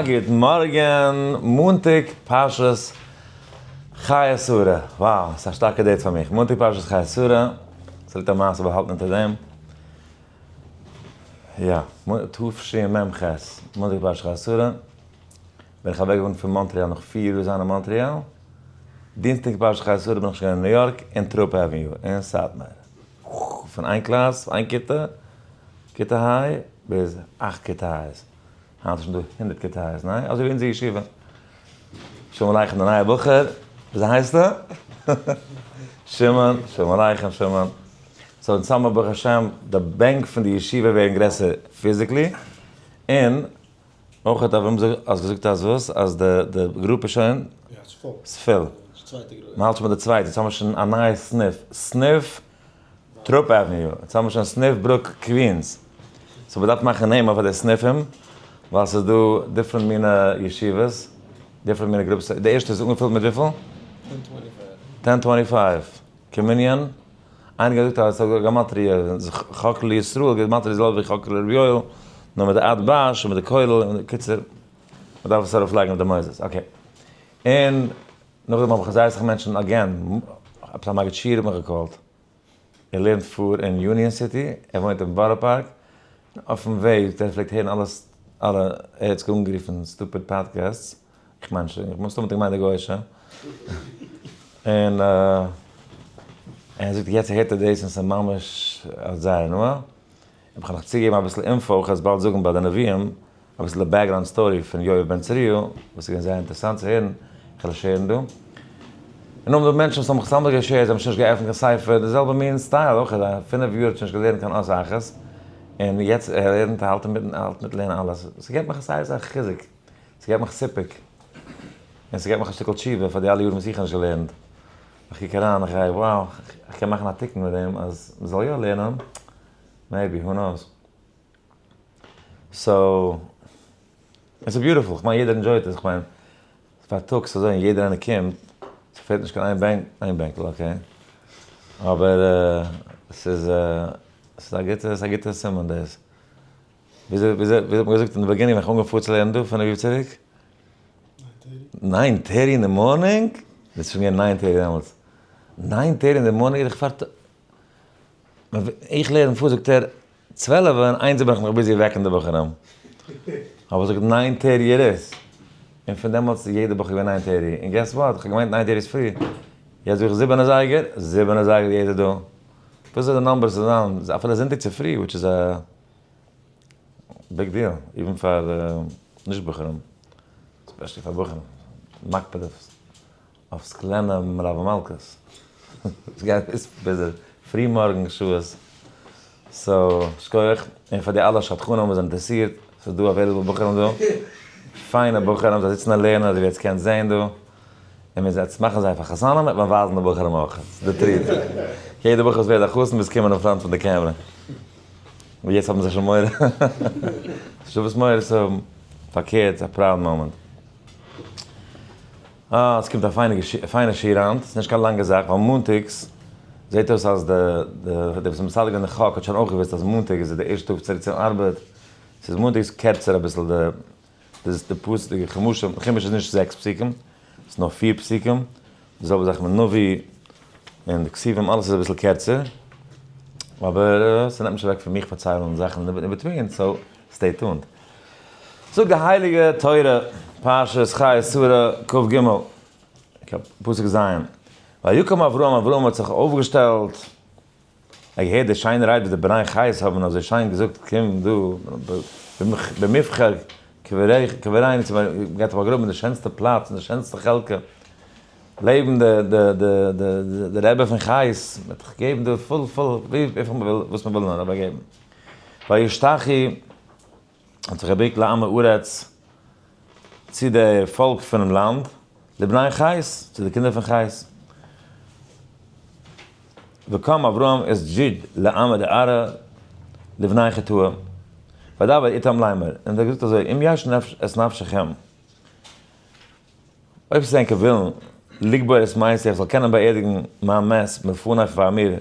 גוט מארגן, מאנטאג פרשת חיי שרה, wow, ס'איז א שטארקע date פאר מיך, מאנטאג פרשת חיי שרה, ס'ליגט א מעשה באהאלטן אונטער דעם, יא, תשמ"ח, מאנטאג פרשת חיי שרה, בין איך אוועקגעפארן פון מאנטריאל נאך 4 יאר זיין אין מאנטריאל, דינסטאג פרשת חיי שרה בין איך שוין געווען אין ניו יארק אין טרופ עוועניו אין סאטמאר, פון איין קלאס, איין כיתה, כיתה ה' ביז אכט כיתה ה'ס. היינט איז שוין דא 100 כיתות, ניין? אזוי ווי אונזער ישיבה. שלום עליכם די נייע בחור, וויאזוי הייסטו? שמעון, שלום עליכם שמעון. so אונז האמיר ברוך השם די בענק פון די ישיבה ווערן גרעסער physically, און אויך האט אברהם האסט געזאגט אז וואס? אז די די group איז שוין? יא, ס'איז פול. ס'איז פול. מ'האלט שוין ביי די צווייטע, יעצט האמיר שוין א נייע סניף, סניף טרופ עוועניו, יעצט האבן מיר שוין סניף ברוק קווינס, so מ'דארף מאכן נעמען פאר די סניפים, ווייל ס'איז דא different מינע ישיבות, different מינע groups, די ערשטע איז אנגעפילט מיט וויפיל? 1025. כמנין, איינער האט געזאגט אז ס'איז גמטריא, חק לישראל, גמטריא איז זעלבע ווי חק לר' יואל, נאר מיט די עד בש און מיט די כולל, און קיצור, מ'דארף עס ארויף לייגן אויף די מוסדות, okay. און נאכדעם האב איך זייער אסאך מענטשן again, עפעס א מגיד שיעור האט מיך גע call ט, ער לערנט פאר אין יוניאן סיטי, ער וואוינט אין בארא פארק, אויפן וועג ער פלעגט הערן אלעס אלע, ער האט זיך אנגערופן stupid podcasts, איך מיין נישט, איך מסתמא האט ער געמיינט די גוי'אישע, און ער זאגט יעצט הערט ער דאס און ס'איז ממש זייער הנאה, און כ'האב נאך צוגעגעבן אביסל info, כ'וועל עס באלד זאגן ביי די נביאים, אביסל די background story פון יואב בן צרויה, וואס איז געווען זייער אינטערעסאנט צו הערן, איך וועל עס share ן דא. און נאכדעם דא מענטשן וואס האבן מיך סתם גע share ט, זיי האבן שוין נישט געעפנט קיין ספר, די זעלבע מין style אויך, א פינף יאר האט שוין נישט געלערנט קיין אות אחת, און יעצט ער לערנט, ער האלט אינמיטן, ער האלט מיט לערנען אלעס, ס'געבט מיך זייער אסאך חיזוק, ס'געבט מיך סיפוק, און ס'געבט מיך א שטיקל תשובה פאר די אלע יארן וואס איך האב נישט געלערנט. איך קוק אריין, איך גיי, wow, איך קען מאכן א תיקון מיט דעם אז מ'זאל יא לערנען, maybe, who knows. so, עס איז beautiful, כ'מיין יעדער enjoy ט עס, כ'מיין פארטאגס אזוי און יעדער איינער קומט, ס'פעלט נישט קיין איין בענק, איין בענקל okay, אבער ס'איז ס'איז א גוטע ס'איז א גוטע סימן דאס. וויאזוי וויאזוי האט מען געזאגט אין די beginning ווען כ'האב אנגעפארן צו לערנען דא פינף יאר צוריק? 9:30 אין די morning? דאס איז שוין געווען 9:30 דעמאלטס. 9:30 אין די morning איך פאר איך לערן פאר זאגט ער 12 און איינס בין איך נאך busy וועקן די בחורים. האב איך געזאגט 9:30 it is. און פון דעמאלטס איז יעדע בחור געווען 9:30. און guess what? איך האב געמיינט 9:30 איז פרי. יעצט זאג איך זיבן אזייגער, זיבן אזייגער יעדער דא. וואס איז די numbers צוזאם? אפילו זונטאג צופרי which איז א big deal, even פאר נישט בחורים, especially פאר בחורים, מקפיד אויף סקולענע מלוה מלכה'ס, עס גייט ביז די פרי מארגן שעות, so שכוח, און פאר די אלע שדכנים וואס זענען אינטערעסירט, ס'איז דא available בחורים דא, פיינע בחורים, זיי זיצן און לערנען אזוי ווי עטס קענט זען דא, און ווען עטס מאכן זיי פאר חתנים וועט מען ווייזן די בחורים אויך, ס'איז די treat, יעדע בחור וואס ווערט א חתן מוז קומען אין front פון די קעמרע, און יעצט האבן זיי שוין מורא, ס'נישטא וואס מורא צו האבן, פארקערט ס'איז א proud moment. אה, עס קומט א פיינע שיעור היינט, ס'איז נישט קיין לאנגע זאך, ווייל מאנטאגס זעט אויס אז די די וואס האבן מסדר געווען די חק האט שוין אויך געוואוסט אז מאנטאג איז די ערשטע טאג צוריק צום ארבעט, ס'איז מאנטאגס קערצער אביסל די די פסוק די חומשים, חומש איז נישט זעקס פסוקים, ס'איז נאר פיר פסוקים, די זעלבע זאך מיט נביא און די כתובים אלעס איז אביסל קערצער, אבער ס'נעמט נישט אוועק פון מיך פארציילן זאכן אין between, so stay tuned. זאגט די הייליגע תורה, פרשת חיי שרה כ"ג, פסוק ז', ויקם אברהם, אברהם האט זיך אויפגעשטעלט, ער האט געהערט די שיינע רייד וואס די בני חת האבן אזוי שיין געזאגט, קום דא במבחר קברנו, מען גייט באגראבן אין די שענסטע פלאץ, אין די שענסטע חלקה, לעבן די רבי פון חת, מען וועט דיך געבן דא פול פול, וויפיל מען וויל, וואס מען וויל נאר, אבער געבן. וישתחו. האט זיך געבוקט לעמי הארץ, צו די פאלק פונעם לאנד, לבני חת, צו די קינדער פון חת. וקם אברהם את ג'וד לעמי דארעא, לבני חתאה, וידבר איתם לאמר, און ער האט געזאגט אזוי, אם יש את נפשכם, אויב ס'איז ענקער ווילן, לקבור את מתי, איך זאל קענען באערדיגן מיין מת מלפני פאר מיר,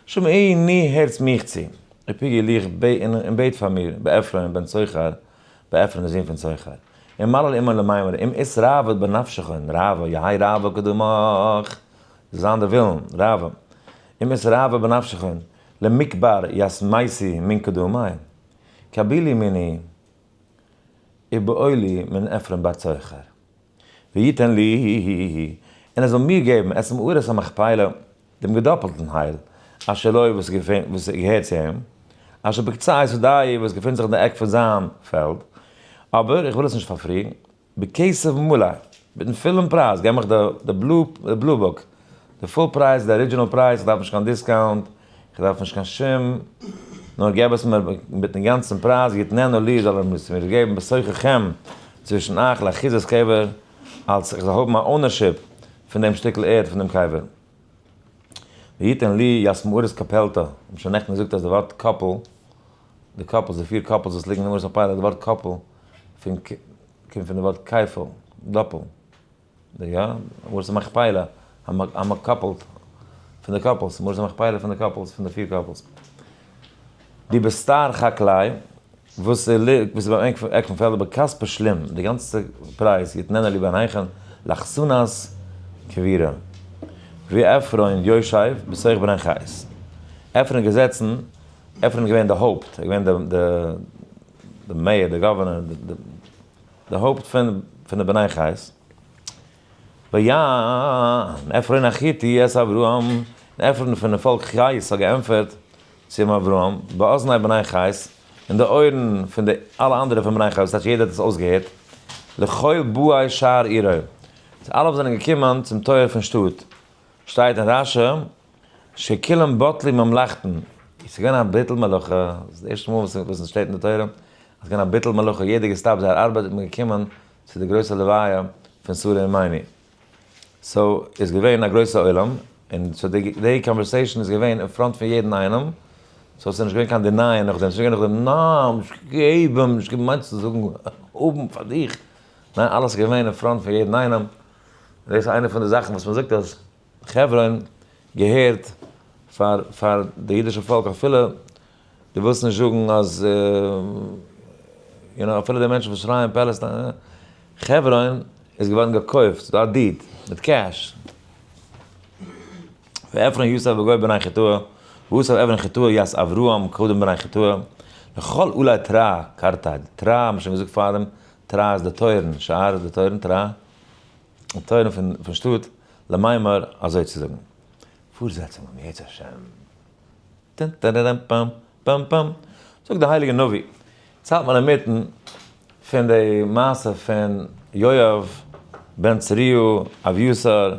שמעוני הערטס מיך צו, ופגעו לי איך און בעט פאר מיר, בעפרון בן צוחר, ביי עפרון די זון פון צוחר. און מלל אימא למימר, אם אית רעוא בנפשכון, רעוא, יהא רעוא קדמך, זיין די ווילן, רעוא, אם אית רעוא בנפשכון, למקבר ית מתי מן קדמי, קבילי מיני, ובעולי מן עפרון בר צוחר. ויתן לי, און ער זאל מיר געבן, את מערת המכפלה, דעם געדאפלטן הייל, אשר לו וואס געהערט צו אים, אשר בקצה שדהו וואס געפינט זיך אין די עק פון זיין פעלד, אבער איך וויל עס נישט פאר free, בכסף מלא, מיטן פולן פרייז, געב מיך די blue book, די full price, די original פרייז, איך דארף נישט קיין discount, איך דארף נישט קיין שום, נאר געב עס מיר מיטן גאנצן פרייז, יתננו לי, זאל ער מיר געבן בתוככם, צווישן אייך, לאחוזת קבר, אלס איך זאל האבן א ownership פון דעם שטיקל ערד פון דעם קבר. ויתן לי את מערת כפלתא, האב שוין נעכטן געזאגט אז די ווארט קאפל, די couples, די פיר couples וואס ליגן אין מערת המכפלה, די ווארט קאפל פון קומט פון די ווארט כפל, דאפל. די יא, מערת המכפלה, המקפלת, פון די couples, מערת המכפלה פון די couples, פון די פיר couples. די בסתר חקלאי, וואס איז ביים עק פון פעלד, בכספא שלים, די גאנצע פרייז, יתננה לי ביניכם, לאחסנת קבירה. ועפרון יושב בתוך בני חת. עפרון געזעצן, עפרון איז געווען די הויפט, ער איז געווען די mayor, די governor, די הויפט פון די בני חת. ויען עפרון החתי את אברהם, און עפרון פון די פאלק חת האט געענטפערט צום אברהם, באזני בני חת, אין די אויערן פון די אלע אנדערע פון בני חת, דאס הייסט יעדער האט עס אויסגעהערט, לכל באי שער עירו, צו אלע וואס זענען געקומען צום טויער פון שטאט, שטייט אין רש"י, שכולם בטלו ממלכתן, עס איז געווען א ביטול מלאכה, דאס איז די ערשטע מאל וואס עס שטייט אין די תורה, עס איז געווען א ביטול מלאכה, יעדער געסטאפט זייער ארבעט און מען געקומען צו די גרויסע לוויה פון שרה אמנו. so איז געווען א גרויסע עולם, און so די conversation איז געווען אין front פון יעדן איינעם, so עס איז נישט געווען קיין deny ען נאכדעם, עס איז נישט געווען נאכדעם ניין, נישט געגעבן, נישט געמיינט צו זאגן האבן פאר דיך, ניין אלעס איז געווען אין front פון יעדן איינעם, און דאס איז איינע פון די זאכן וואס מען זאגט אז חברון געהערט פאר פאר די אידישע פאלק אפילו דו ווילסט נישט זאגן אז you know אפילו די מענטשן וואס שרייען Palestine חברון איז געווארן געקויפט ס'איז דא א deed מיט cash. ועפרון יתיב בגו בני חתאה ויתיב עפרון חתאה ית אברהם קדם בני חתאה לכל עלי תרע כרתי תרע האבן מיר שוין געזאגט פארדעם תרע איז די טויערן שער איז די טויערן תרע די טויערן פון שטאט למימר אזוי צו זאגן. פארזעצונג אם ירצה השם. טן-טערערעם-פאם פאם פאם. זאגט דער הייליגער נביא, יעצט האלט מען אינמיטן פון די מעשה פון יואב בן צרויה, אביתר,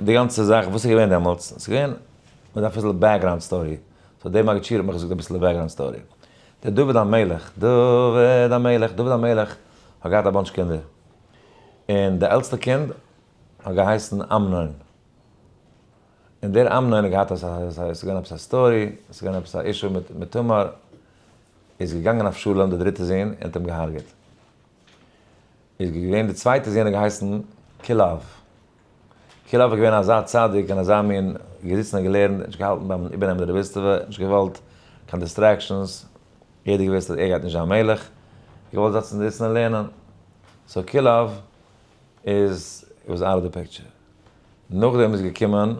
די גאנצע זאך, וואס איז געווען דעמאלטס? ס'איז געווען, מען דארף אביסל background story, so דער מגיד שיעור האט מיך געזאגט אביסל די background story. דער דוד המלך, דוד המלך, דוד המלך האט געהאט א bunch קינדער, און די עלטסטע קינד האט געהייסן אמנון. און דער אמנון האט געהאט א, ס'איז געווען עפעס א story, ס'איז געווען עפעס א issue מיט תמר, איז געגאנגען אבשלום דער דריטער זון און האט אים געהארגעט. איז געווען די צווייטע זון האט געהייסן כלאב. כלאב איז געווען אזא צדיק און אזא מין געזיצן און געלערנט, נישט געהאלטן ביים איבערנעמען די רביסטעווע, נישט געוואלט קיין distractions, יעדער געוואוסט אז ער גייט נישט זיין מלך, געוואלט זיצן זיצן און לערנען. so כלאב איז was out of the picture. נאכדעם איז געקומען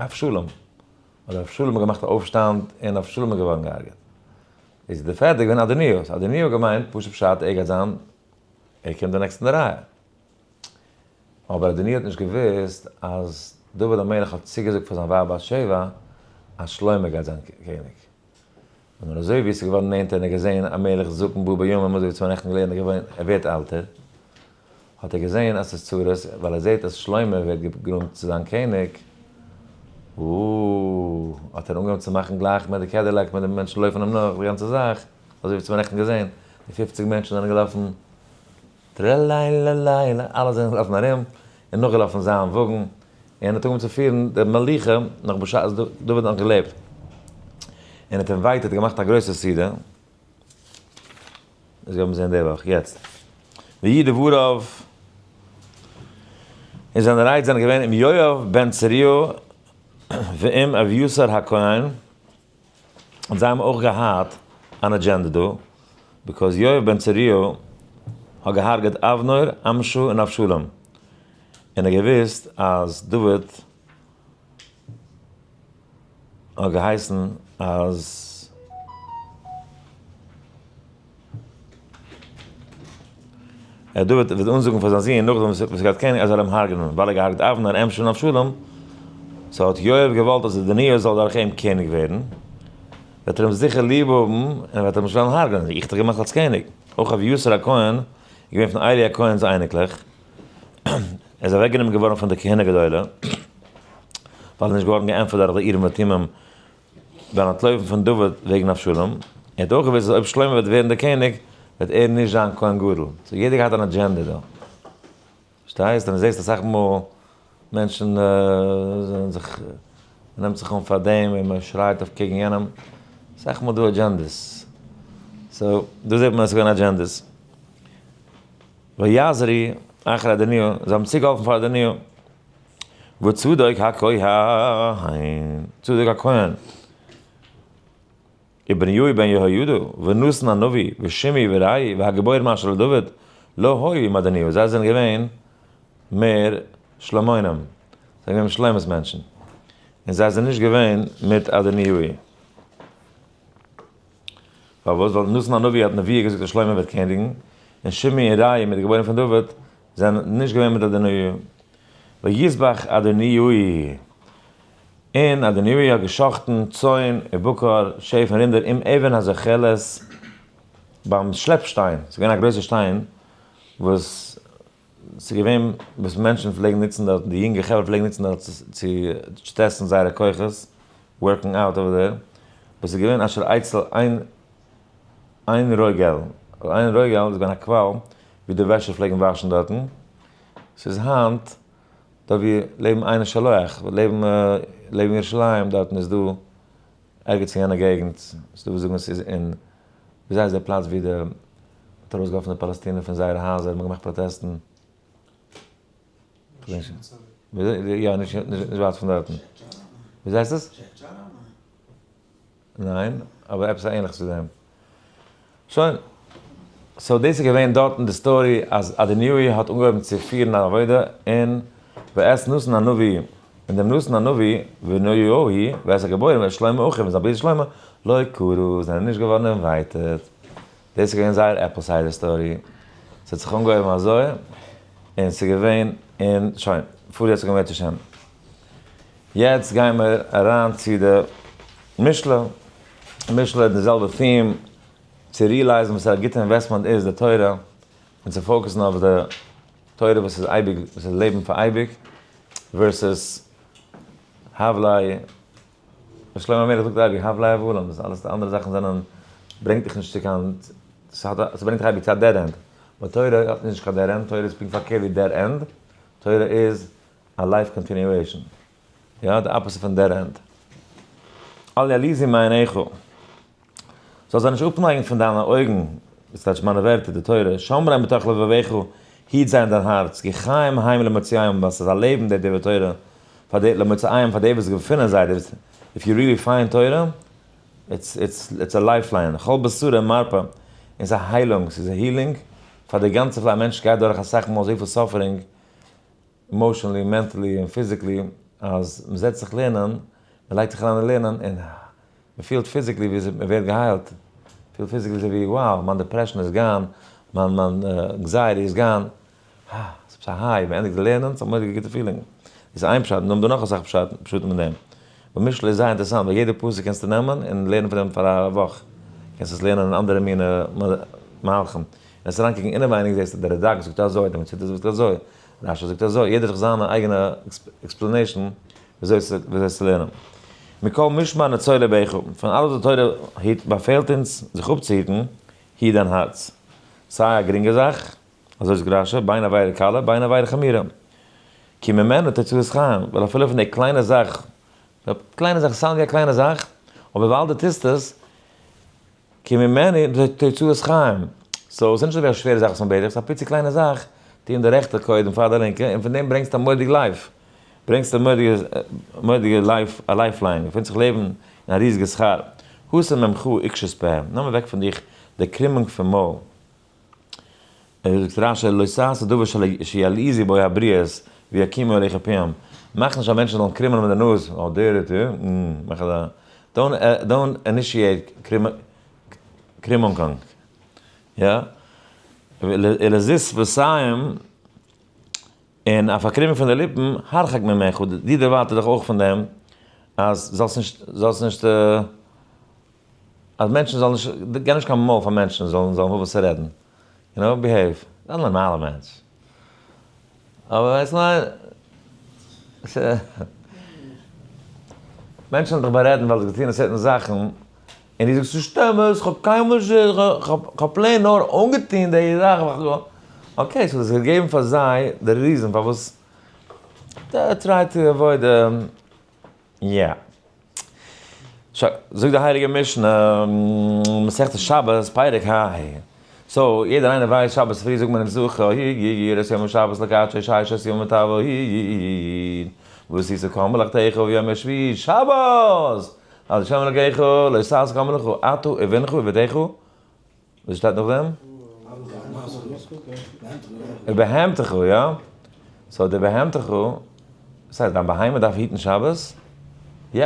אבשלום, האט אבשלום געמאכט א אויפשטאנד און אבשלום איז געווארן געהארגעט. איז די פערטע געווען אדוניהו, אדוניהו האט געמיינט פשוט פשט ער גייט זיין, ער קומט די next אין די רייע. אבער אדוניהו האט נישט געוואוסט אז דוד המלך האט צוגעזאגט פאר זיין ווייב בת שבע אז שלמה גייט זיין קעניג. נאר אזוי ווי עס איז געווארן נענטער און ער האט געזען א מלך זקן בא בימים אזוי ווי צו נעכטן געלערנט ער ווערט עלטער, האט ער געזען אז ס'איז צרות, ווייל ער זעט אז שלמה ווערט גע groomed צו זיין קעניג, אוה, האט ער אנגעהויבן צו מאכן גלייך מיט די Cadillac, מיט די מענטשן לויפן אים נאך, די גאנצע זאך, אזוי ווי צו נעכטן געזען, די 50 מענטשן זענען געלאפן, טרעלעילעלעילע, אלע זענען געלאפן ארום, און נאכגעלאפן זיין וואגן, און האט אנגעהויבן צו פירן די מלוכה נאך בשעת דוד האט נאך געלעבט. און האט invited, געמאכט א גרויסע סעודה. דאס גייט מען זען די וואך, יעצט. ויהי דבריו, און זיינע רייד זענען געווען עם יואב בן צרויה ועם אביתר הכהן, און זיי האבן אויך געהאט אן agenda דא, because יואב בן צרויה האט געהארגעט אבנר, עמשא און אבשלום, און ער האט געוואוסט אז דוד האט געהייסן אז. דוד וועט אנזאגן פאר זיין זון נאכדעם וואס ער גייט קעניג אז ער זאל אים הרג'נען, ווייל ער האט געהארגעט אבנר, עמשא און אבשלום, so האט יואב געוואלט אז אדוניהו זאל דורך אים קעניג ווערן, וועט ער אים זיכער ליב האבן און וועט אים נישט וועלן הרג'נען, איך האב דיך געמאכט אלס קעניג. אויך אביתר הכהן איז געווען פון עלי הכהן'ס אייניקלעך, ער איז אוועקגענומען געווארן פון די כהונה גדולה, ווייל ער איז נישט געווארן געענטפערט דורך די אורים ותומים ביים אנטלויפן פון דוד וועגן אבשלום, ער האט אויך געוואוסט אז אויב שלמה וועט ווערן דער קעניג וועט ער נישט זיין כהן גדול, so יעדער געהאט אן אדזשענדע דא. פארשטייסט? און זעסט אסאך מאל מענטשן זענען זיך, מ'נעמט זיך אן פאר דעם און מ'שרייט אויף קעגן יענעם, אסאך מאל דא agendas. So דא זעט מען אז ס'איז געווען agendas. ויעזרו אחרי אדוניהו, זיי האבן צוגעהאלפן פאר אדוניהו. וצדוק הכהן, צדוק הכהן, ובניהו בן יהוידע, ונתן הנביא, ושמעי ורעי, והגיבורים אשר לדוד, לא היו עם אדוניהו, זיי זענען געווען מער שלמונים, זיי זענען געווען שלמה'ס מענטשן, און זיי זענען נישט געווען מיט אדוניהו. פארוואס? ווייל נתן הנביא האט נבואה געזאגט אז שלמה וועט קעניגן, און שמעי און רעי מיט די גיבורים פון דוד זענען נישט געווען מיט אדוניהו. ויזבח אדוניהו, און אדוניהו האט געשאכטן צאן ובקר, שעף און רינדער עם אבן הזוחלת, ביים שלעפשטיין, ס'איז געווען א גרויסע שטיין וואס ס'איז געווען וואס מענטשן פלעגן נוצן דארט, די יונגע חברה פלעגן נוצן דארט צו טעסטן זייערע כוחות, working out over there, וואס איז געווען אשר אצל עין עין רוגל, עין רוגל איז געווען א קוואל ווי די וועשער פלעגן וואשן דארטן, ס'איז היינט דארט ווי לעבן עין השילוח, לעבן לעבן ירושלים דארטן איז דא ערגעץ אין יענע געגנט, ס'איז דא וואס זאגן עס איז אין, וויאזוי הייסט די פלאץ ווי די מ'האט ארויסגעווארפן די פאלעסטינער פון זייערע הייזער, מ'האט געמאכט פראטעסטן? יא, נישט ווייט פון דארטן. וויאזוי הייסט עס? ניין, אבער עפעס א ענליכס צו דעם. שוין. So דאס איז געווען דארטן די story אז אדוניהו האט אנגעהויבן צו פירן א עבודה און ואת נתן הנביא, און דעם נתן הנביא ובניהו ואת הגיבורים ואת שלמה אחיו און זיין ברודער שלמה לא קראו זענען נישט געווארן invited. דאס איז געווען זייער apple cider story. ס'האט זיך אנגעהויבן אזוי און ס'איז געווען און שוין. פאר יעצט גיימיר צו שם. יעצט גיימיר אריין צו די משלי. משלי איז די זעלבע theme, צו realize ן וואס א גוטע investment איז די תורה, און צו focus ן אויף די תורה וואס איז אייביג, וואס איז לעבן פאר אייביג, versus הבלי, וואס שלמה המלך זאגט אייביג, הבלי הבלים, דאס אלעס די אנדערע זאכן זענען, ברענגט דיך נישט צו קיין, ס'ברענגט דיך אייביג צו א dead end, אבער תורה האט נישט קיין dead end, תורה איז פונקט פארקערט ווי dead end, תורה איז א life continuation. יא, די opposite פון dead end. אל יליזי מעיניך. זאל זיי נישט אפנייגן פון דיינע אויגן, דאס טייטש מיינע ווערטער, די תורה, שמרם בתוך לבבך, היט זיי אין דיין הארץ, כי חיים הם למוצאיהם, ווייל ס'איז א לעבן די דברי תורה, פאר די למוצאיהם, פאר די וואס געפינען זיי, די וואס, if you really find תורה, it's it's it's a lifeline, כל בשרו מרפא, און ס'איז א היילונג, ס'איז א healing פאר די גאנצע פלייש, א מענטש גייט דורך אסאך מאל אזויפיל suffering, emotionally, mentally און physically, אז מען זעצט זיך לערנען, מען לייגט זיך אריין אין לערנען און מען פילט physically ווי מען ווערט געהיילט, מען פילט physically אזוי ווי wow, מיין depression איז gone, מיין מיין anxiety איז gone, אה, ס'איז עפעס א high, מען ענדיגט לערנען, ס'איז א מורא'דיגע גוטע feeling. דאס איז איין פשט, און נאכדעם דא נאך אסאך פשטים אין דעם. אבער משלי איז זייער אינטערעסאנט, ווייל יעדע פסוק קענסטו נעמען און לערנען פון דעם פאר א וואך. קענסט עס לערנען אין אנדערע מיני מהלכים. וועסט אריינקוקן אינעווייניג זעסטו דער רד"ק זאגט אזוי, דער מצוות זאגט אזוי, רש"י זאגט אזוי, יעדער האט זיך זיינע אייגענע explanation וויאזוי עס צו לערנען. מכל משמר נצור לבך, פון אלעס וואס די תורה היט באפעלט אונז זיך אפצוהיטן, היט דיין הארץ. סיי א גרינגע זאך, אזוי זאגט רש"י, בין עבירה קלה בין עבירה חמורה. כי ממנו תוצאות חיים, ווייל אפילו פון די קליינע זאך, קליינע זאך, sound ווי א קליינע זאך, אבער ווייל דו טוסט עס, כי ממנו תוצאות חיים. So, ס'איז נישט אזוי ווי א שווערע זאך וואס מען בעט דיך, ס'איז א פיצי קליינע זאך, טו אין די רעכטע קודם פאר די לינקע, און פון דעם ברענגסטו א מורא'דיג life. ברענגסטו מורא'דיגע מורא'דיגע life, א lifeline, געפינט זיך לעבן אין א ריזיגע שכר. הסר ממך עקשות פה, נעם אוועק פון דיך די קרימונג פון מויל. זאגט רש"י לא תעשה דבר שילעיזו בו הבריות ויקימו עליך פיהם, מאך נישט אז מענטשן זאלן קרימען מיט די נאז, אה דער האט אה, מאך אזא, don't initiate קרימונקונג, יא, ולזיז שפתיים, און א פארקרימונג פון די ליפן, הרחק ממך, דו דערווייטער דיך אויך פון דעם, אז זאלסט נישט, זאלסט נישט, אז מענטשן זאלן נישט, גיב נישט קיין מויל פאר מענטשן זאלן זאלן האבן וואס צו רעדן, you know, behave, זיי א נארמאלע מענטש. אבער ווייסט מה, מענטשן וועלן דיך בארעדן ווייל דו האסט געטון certain זאכן, און דו זאגסט ס'נישט אמת, כ'האב קיינמאל נישט, כ'האב plain נאר אנגעטון די זאך, okay, so דו האסט געגעבן פאר זיי די reason פארוואס, try to avoid די, יא. שוין, זאגט די הייליגע משנה, מסכת שבת, פרק ה. so, יעדער איינער ווייסט שבת פרי זאגט מען אין זכור, יראת יום השבת לקדשו ששת ימים תעבוד, ועשית כל מלאכתך וביום השביעי שבת, לה' אלקיך לא תעשה כל מלאכה אתה ובנך ובתך, וואס שטייט נאכדעם? ובהמתך, יא? so די בהמתך, וואס הייסט דיין בהמה דארף היטן שבת? yep.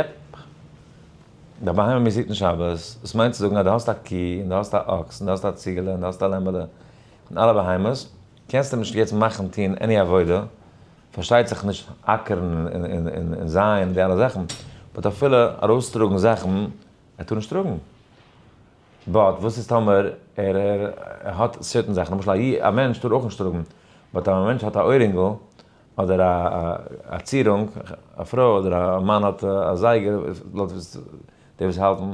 דיין בהמה מוז היטן שבת, דאס מיינט צו זאגן אז דו האסט א קי, און דו האסט א אקס, און דו האסט א ציגעלע, און דו האסט א לעמעלע, און אלע בהמות, קענסטו נישט יעצט מאכן טון any עבודה, פארשטייט זיך נישט אקערן און זייען און די אלע זאכן, but אפילו ארויסטראגן זאכן, ער טאר נישט טראגן. but וואס איז טאמער ער האט certain זאכן, למשל א מענטש טאר אויך נישט טראגן, but א מענטש האט א אוירינגל, אדער א צירונג, א פרוי אדער א מאן האט א זייגער, לויט וואס די וואס האלטן,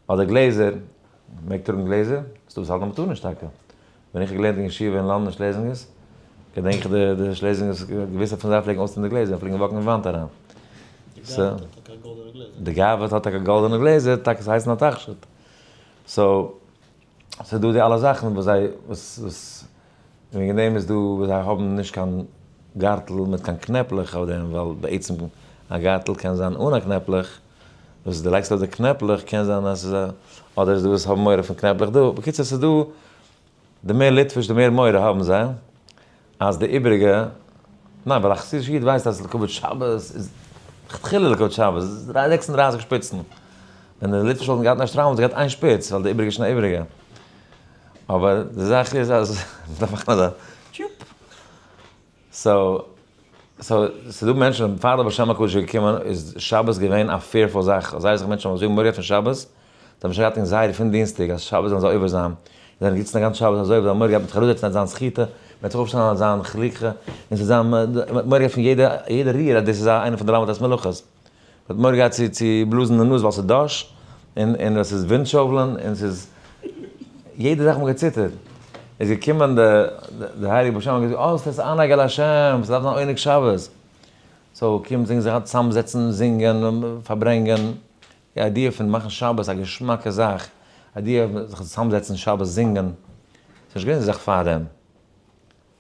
אדער גלעזער, מעג טראגן גלעזער? ס'דא וואס האלטן אז מ'טאר נישט טאקע. ווען איך האב געלערנט אין ישיבה אין לאנדאן שלעזינגערס, געדענק איך די שלעזינגערס, געוויסע פון זיי פלעגן אויסטון די גלעזער און פלעגן walk ן אין וואנט אריין. די גאב"ד האט טאקע גאלדענע גלעזער, טאקע ס'הייסט א תכשיט. so, ס'איז דא די אלע זאכן וואס זיי, וואס, וואס, וועגן דעם איז דא וואס זיי האבן נישט קיין גארטל מיט קיין קנעפלעך אויף דעם, ווייל בעצם א גארטל קען זיין אן א קנעפלעך, וואס דו לייגסט אויף די קנעפלעך קען זיין אז ס'איז א, אדער איז דא וואס האבן מורא פון קנעפלעך דא, בקיצור ס'איז דא, די מער ליטוויש די מער מורא האבן זיי, אז די איבעריגע, ניין ווייל א חסידישע איד ווייסט אז לכבוד שבת איז לכתחילה לכבוד שבת איז 36 שפיצן, ווען די ליטווישע וואלטן געהאט א שטריימל וואלט זיי געהאט איין שפיץ ווייל די איבעריגע איז שוין א איבעריגע, אבער די זאך איז אז מ'דארף מאכן אזא טשופ. so, so, ס'איז דא מענטשן, פאר דער בעל שם הקדוש איז געקומען איז שבת געווען א fearful זאך, זייער אסאך מענטשן האבן אזוי מורא געהאט פון שבת, זיי האבן שוין געהאט anxiety פון דינסטאג אז שבת זאלן זיי עובר זיין, זיי זענען געזיצן א גאנץ שבת אזוי, זיי האבן מורא געהאט מ'וועט זיך אראפזעצן אויף זיין סחיטה, מ'וועט זיך אויפשטעלן אויף זיין חליקה, און ס'וועט זיין, מ'האט מורא געהאט פון יעדע יעדע ריר אז דאס איז איינע פון די ל"ט מלאכות. מ'האט מורא געהאט צו צו בלאזן די נאז ווייל ס'איז דש, און און עס איז ווינט-שאוולען, און ס'איז יעדע זאך האט מען געציטערט. איז געקומען די די הייליגע בעל שם און געזאגט, אה, ס'איז עונג על השם, ס'דארף זיין עונג שבת. so קומט זינגען זיך צוזאמזעצן, זינגען, פארברענגען. די idea פון מאכן שבת א געשמאקע זאך, idea פון זיך צוזאמזעצן שבת זינגען, ס'איז נישט געווען אזא זאך פארדעם.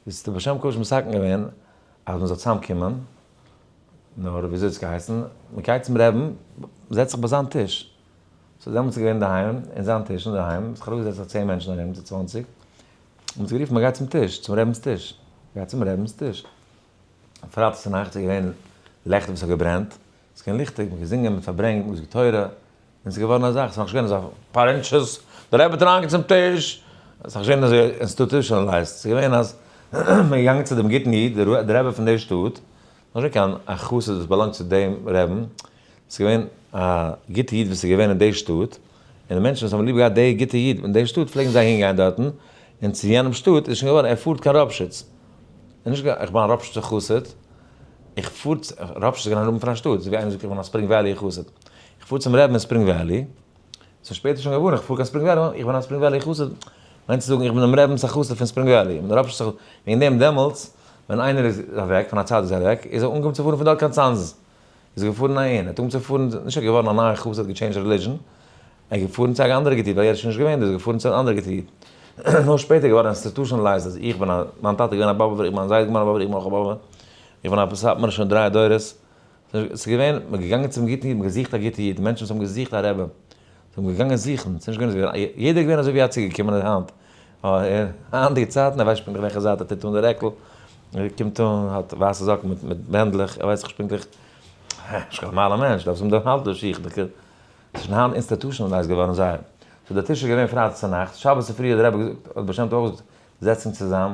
איז דער בעל שם הקדוש מתקן געווען אז מען זאל צוזאם קומען, נאר וויאזוי האט עס געהייסן, מען גייט צום רעבן, מען זעצט זיך ביי זיין טיש, ס'איז דעמאלטס געווען אינדערהיים, אין זיין טיש אינדערהיים, זיך אראפגעזעצט א צען מענטשן ארום, צו צוואנציג, מען האט זיך גערופן מען גייט צום טיש, צום רעבנ'ס טיש, מען גייט צום רעבנ'ס טיש, פרייטאג צונאכטס איז געווען לעכט וואס האט געברענט, ס'איז געווען ליכטיג, מען האט געזינגען, מען האט פארברענגט, מען האט געזאגט תורה, און ס'איז געווארן א זאך, ס'איז נאכנישט געווען אזא פארענטשעס, דער רבי האט אריינגעקומען צום טיש, ס'איז נאכנישט געווען אזוי institutionalized, ס'איז געווען אז מ'איז געגאנגען צו דעם גוטן איד, דער רבי פון דער שטאט, נישט קיין א חסיד וואס באלאנגט צו דעם רעבן, ס'איז געווען א גוטע איד וואס איז געווען אין דער שטאט, און די מענטשן וואס האבן ליב געהאט די גוטע איד אין דער שטאט פלעגן זיי אהינגיין דארטן, און צו יענעם שטאט איז שוין געווארן ער פארט קיין ראפשיץ, און נישט איך בין א ראפשיצער חסיד, איך פאר צו, ראפשיץ איז געווען א נאמען פון א שטאט, אזוי ווי איינער זאגט איך בין א ספרינג וואלי חסיד, איך פאר צום רעבן אין ספרינג וואלי, ס'איז שפעטער שוין געווארן איך פאר קיין ספרינג וואלי, איך בין א ספרינג וואלי חסיד, מיינט צו זאגן איך בין דעם רעבנ'ס א חסיד פון ספרינג וואלי, איך בין דער ראפשיצער חסיד, וועגן דעם דעמאלטס ווען איינער איז אוועק, פון א צדיק איז אוועק, איז ער אנגעקומען צו פארן פון דארט קיין צאנז, איז ער געפארן אהין, ער האט אנגעהויבן צו פארן, נישט ער איז געווארן א נייער חסיד, גע change ט religion, ער איז געפארן צו א אנדערע געטיר, ווייל ער איז שוין נישט געווען דא, איז ער געפארן צו אן אנדערע געטיר. נאר שפעטער געווארן institutionalized אז איך בין א, מיין טאטע איז געווען א באבובער, איך מיין זיידע איז געווען א באבובער, איך בין אויך א באבובער, איך בין א סאטמארער שוין דריי דורות. ס'איז געווען, מ'איז געגאנגען צום גוטן איד, מ'האט געזוכט א גוטע איד, מענטשן וואס האבן געזוכט א רבי, זיי האבן געגאנגען זוכן, ס'איז נישט געווען אזוי ווי, יעדער איז געווען אזוי ווי א צוגעקומענער היינט. היינטיגע צייטן, ער ווייסט נישט פונקטליך וועלכע זייט ער טוט אן די רעקל, ער קומט אן, האט ווייסע זאקן מיט בענדלעך, ער ווייסט נישט פונקטליך, נישט קיין נארמאלע מענטש, דארף האבן די האלטע שיך, ס'איז שוין היינט institutionalized געווארן זייער. so דער טיש איז געווען פרייטאג צונאכטס, שבת צופרי האט דער רבי געזאגט, האט בעל שם טוב אויך געזאגט, זעצן זיך צוזאם,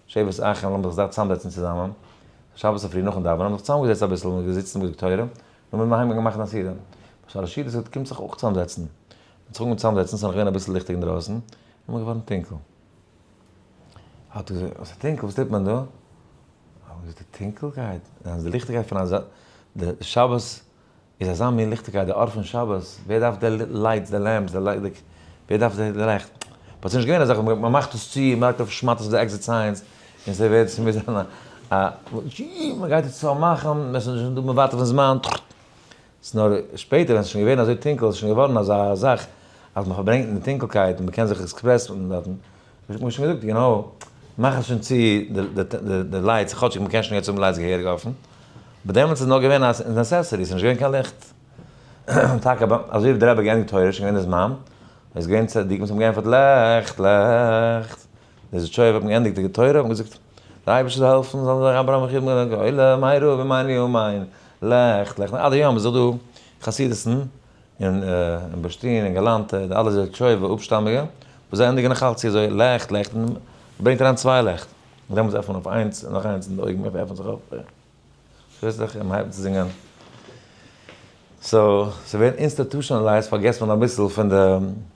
שבת אחים לאמיר זיך צוזאמזעצן צוזאמען, שבת צופרי נאכן דאווענען האבן זיך צוזאמגעזעצט אביסל און געזיצן מיט די תורה, נאכדעם איז מען אהיימגעגאנגען מאכן א סעודה. שלש סעודות האט קומט זיך אויך צוזאמזעצן. מען האט זיך אנגעהויבן צוזאמזעצן, ס'איז נאך געווען אביסל ליכטיג אינדרויסן, און מען איז געווארן טונקל. האט ער געזאגט, ס'איז טונקל, וואס טוט מען דא? האט מען געזאגט, די טונקלקייט, די ליכטיגקייט פון אזא, די שבת איז אזא מין ליכטיגקייט, די אור פון שבת, ווער דארף די lights, די lamps, די light, ווער דארף די לעכט? but ס'איז נישט געווען אזא זאך, מען מאכט עס צו, מען לייגט אויף שמאטעס אויף די exit signs, און ס'ווערט, ס'מוז זיין א, מען גייט עס צו מאכן, עס איז נישט דא מוותר פון זמן, ס'איז נאר שפעטער ווען ס'איז שוין געווען אזוי טונקל, ס'איז שוין געווארן אזא זאך אז מען פארברענגט אין די טונקלקייט און מען קען זיך express ן דארטן, האט מען שוין געזאגט, you know, מאך עס שוין צו די lights, כאטשיג מען קען שוין יעצט האבן lights געהעריג אפן, but דעמאלטס איז נאר געווען א necessity, ס'איז נישט געווען קיין ליכט. טאקע אזוי ווי דער רבי האט געענדיגט תורה, איז שוין געווען די זמן, איז געווען צדיקים וואס האבן געענטפערט לעכט, לעכט, די זידיטשויב האט מען געענדיגט די תורה, האט מען געזאגט, דער אייבערשטער זאל העלפן זאלן זיי אריינברענגען מחי' מיט די גאולה, מהרה בימינו אמן, לעכט, לעכט, עד היום איז דאך דא חסידות'ן אין בורשטין און גאלאנטע, די אלע זידיטשויבע אפשטאמיגע, וואס זיי ענדיגן נאך אלץ צו אזוי לעכט, לעכט, און מען ברענגט אריין צוויי לעכט, און דעמאלטס עפענט מען אויף איינס און נאך איינס און די אויגן עפענט זיך אויף. שוויצלעך און מ'הייבט אן צו זינגען. so, ס'ווערט institutionalized פארגעסט מען אביסל פון די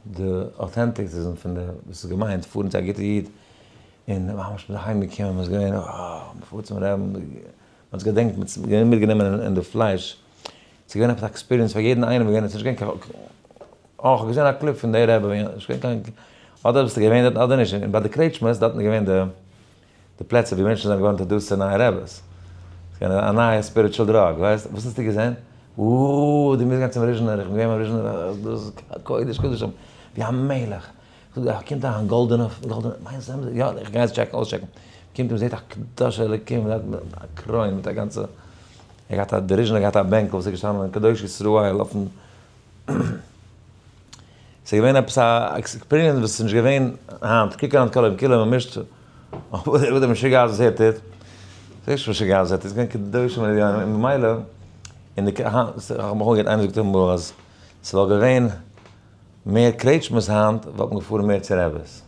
די authenticity פון די וואס איז געמיינט פארן צו א גוטע איד, און ממש מ'איז אהיים געקומען מ'איז געווען אה מ'פארט צום רעבן, מ'האט עס געדענקט מ'האט עס מיטגענומען אין די פלייש, ס'איז געווען עפעס א experience פאר יעדן איינעם, ס'איז נישט געווען קיין אה כ'האב געזען א clip פון די רבי, נישט געווען קיין אדער ביסטו געווען דארטן אדער נישט, און ביי די קרעטשמעס דארטן איז געווען די. די פלעצער ווי מענטשן זענען געווארן introduced צו נייע רעבעס. ס'איז געווען א נייע spiritual drug, ווייסט? וואס האסטו געזען? אוה, דו מוזט גיין צום ריזשינער, איך בין געווען ביים ריזשינער, דאס איז קודש קדשים, ווי א מלך. כ'זאג, ער קומט אריין גאלדענע, גאלדענע, מיינסט אמת? יא, איך גיי עס טשעקן, אויסטשעקן. קומט און זעט א קדוש אלוקים, א קרוין מיט א גאנצע, ער געהאט א, דער ריזשינער האט געהאט א בענקל וואס איז געשטאנען קדוש ישראל אויפן. ס'איז געווען עפעס א experience וואס איז נישט געווען היינט, קוק אריין כל היום כולו מ'מישט, אבער דער משוגעת וואס ער טוט, ס'איז נישט משוגעת וואס ער טוט, ס'איז געווען קדושים עליונים און ממילא, און די היינט, כ'האב מיך אנגעהערט איינער זאגט אמאל אז ס'וואלט געווען מער קרעטשמעס היינט וואלט מען געפארן מער צו רעבעס,